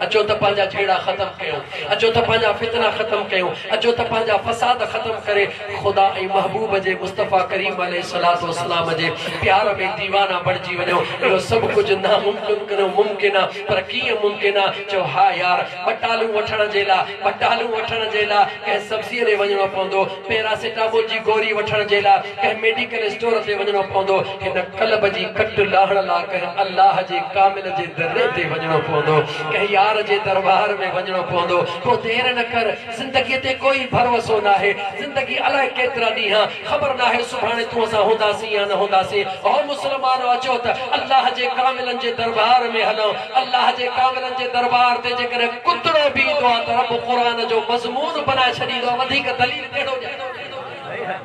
اچو ته پنهنجا جهيڙا ختم ڪيون، اچو ته پنهنجا فتنا ختم ڪيون، اچو ته پنهنجا فساد ختم ڪري خدا ۽ محبوب جي مصطفيٰ ڪريم عليه الصلوة والسلام جي پيار ۾ ديوانا بڻجي وڃون. اهو سڀ ڪجهه ناممڪن ڪنو ممڪن آ، پر ڪيئن ممڪن آ؟ چئو ها يار، ٻٽالون وٺڻ جي لا، ٻٽالون وٺڻ جي لا ڪنهن سبزيء ڏي وڃڻو پوندو، پيراسيٽامول جي گوري وٺڻ جي لا ڪنهن ميڊيڪل اسٽور تي وڃڻو پوندو، هن قلب جي ڪٽ لاهڻ لا ڪنهن الله جي ڪامل جي دري تي وڃڻو پوندو، ڪنهن يار جي درٻار ۾ وڃڻو پوندو. پوء دير نه ڪر، زندگيء تي ڪوئي ڀروسو ناهي، زندگي الائي ڪيترا ڏينهن، خبر ناهي سڀاڻي تون اسان هونداسين يا نه هونداسين. او مسلمانو اچو ته الله جي ڪاملن جي درٻار ۾ هلون. الله جي ڪاملن جي درٻار تي جيڪڏهن ڪتڙو به ايندو آهي ته رب قرآن جو مضمون بنائي ڇڏيندو آهي وڌيڪ دليل ڪهڙو ڏيان.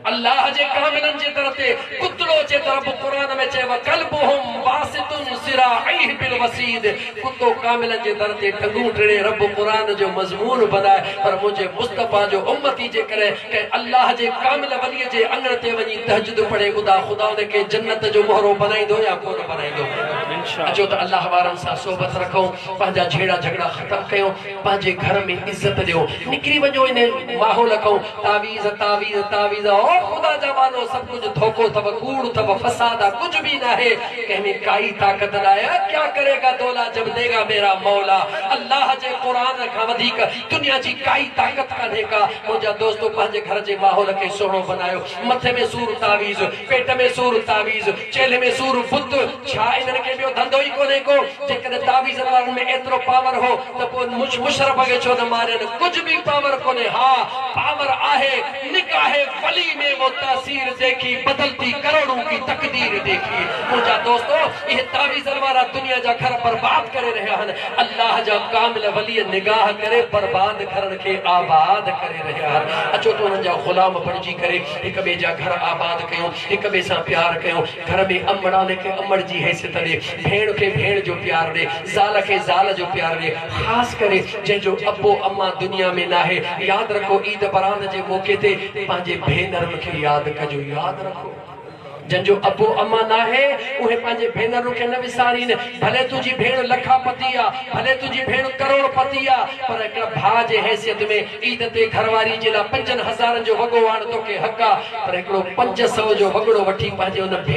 الله جي ڪاملن جي در تي ڪتڙو اچي ته رب قرآن ۾ چئي وڪلبهم باسط ذراعيه بالوصيد ڪتو ڪاملن جي در تي ٽنگون ٽڙي رب قرآن جو مضمون بنائي پر منهنجي مصطفيٰ جو امتي جيڪڏهن ڪنهن الله جي ڪامل ولي جي اڱڻ تي وڃي تهجد پڙهي ٻڌا خدا ان کي جنت جو مهرو بنائيندو يا ڪونه بنائيندو؟ اچو ته الله وارن سان صحبت رکون پنهنجا جهيڙا جهڳڙا ختم ڪيون پنهنجي گهر ۾ عزت ڏيون نڪري وڃو ان ماحول کان تعويذ تعويذ تعويذ او خدا جا ٻانهو سڀ ڪجهه ڌوڪو اٿو ڪوڙ اٿو فساد آ ڪجهه به ناهي ڪنهن ۾ ڪائي طاقت ناهي ڪيا ڪري گا دولا جب the گا ميرا مولا الله جي قرآن کان وڌيڪ دنيا جي ڪائي طاقت ڪانهي ڪا منهنجا دوستو پنهنجي گهر جي ماحول کي سهڻو بنايو مٿي ۾ سور تعويذ پيٽ ۾ سور تعويذ چيلهه ۾ سور بت ڇا انهن کي ٻيو ڌنڌو ئي ڪونهي ڪو جيڪڏهن تعويذن وارن ۾ ايترو پاور هو ته پوء مشرف کي ڇو نه مارين ڪجهه به پاور ڪونهي ها پاور آهي نگاهه ولي ۾ ۾ وو تاثير ديکي بدلتي ڪروڙون ڪي تقدير ديکي. منهنجا دوستو اهي تعويذن وارا دنيا جا گهر برباد ڪري رهيا آهن. الله جا ڪامل ولي نگاهه ڪري برباد گهرن کي آباد ڪري رهيا آهن. اچو ته انهن جا غلام بڻجي ڪري هڪ ٻئي جا گهر آباد ڪيون، هڪ ٻئي سان پيار ڪيون. گهر ۾ امڙان کي امڙ جي حيثيت ڏي، ڀيڻ کي ڀيڻ جو پيار ڏي، زال کي زال جو پيار ڏي، خاص ڪري جنهن جو ابو امان دنيا ۾ ناهي. ياد رکو عيد برات جي موقعي تي پنهنجي ڀينرن کي ياد ڪجو. ياد رکو جن جو ابو امان ناهي اهي پنهنجي ڀينرن کي نه وسارين. ڀلي تنهنجي ڀيڻ لکا پتي آ، ڀلي تنهنجي ڀيڻ ڪروڙ پتي آ، پر هڪڙا ڀاء جي حيثيت ۾ عيد تي گهرواري جي لا پنجن هزارن جو وڳو آڻ توکي حق آ، پر هڪڙو 500 جو وڳڙو وٺي پنهنجي ان.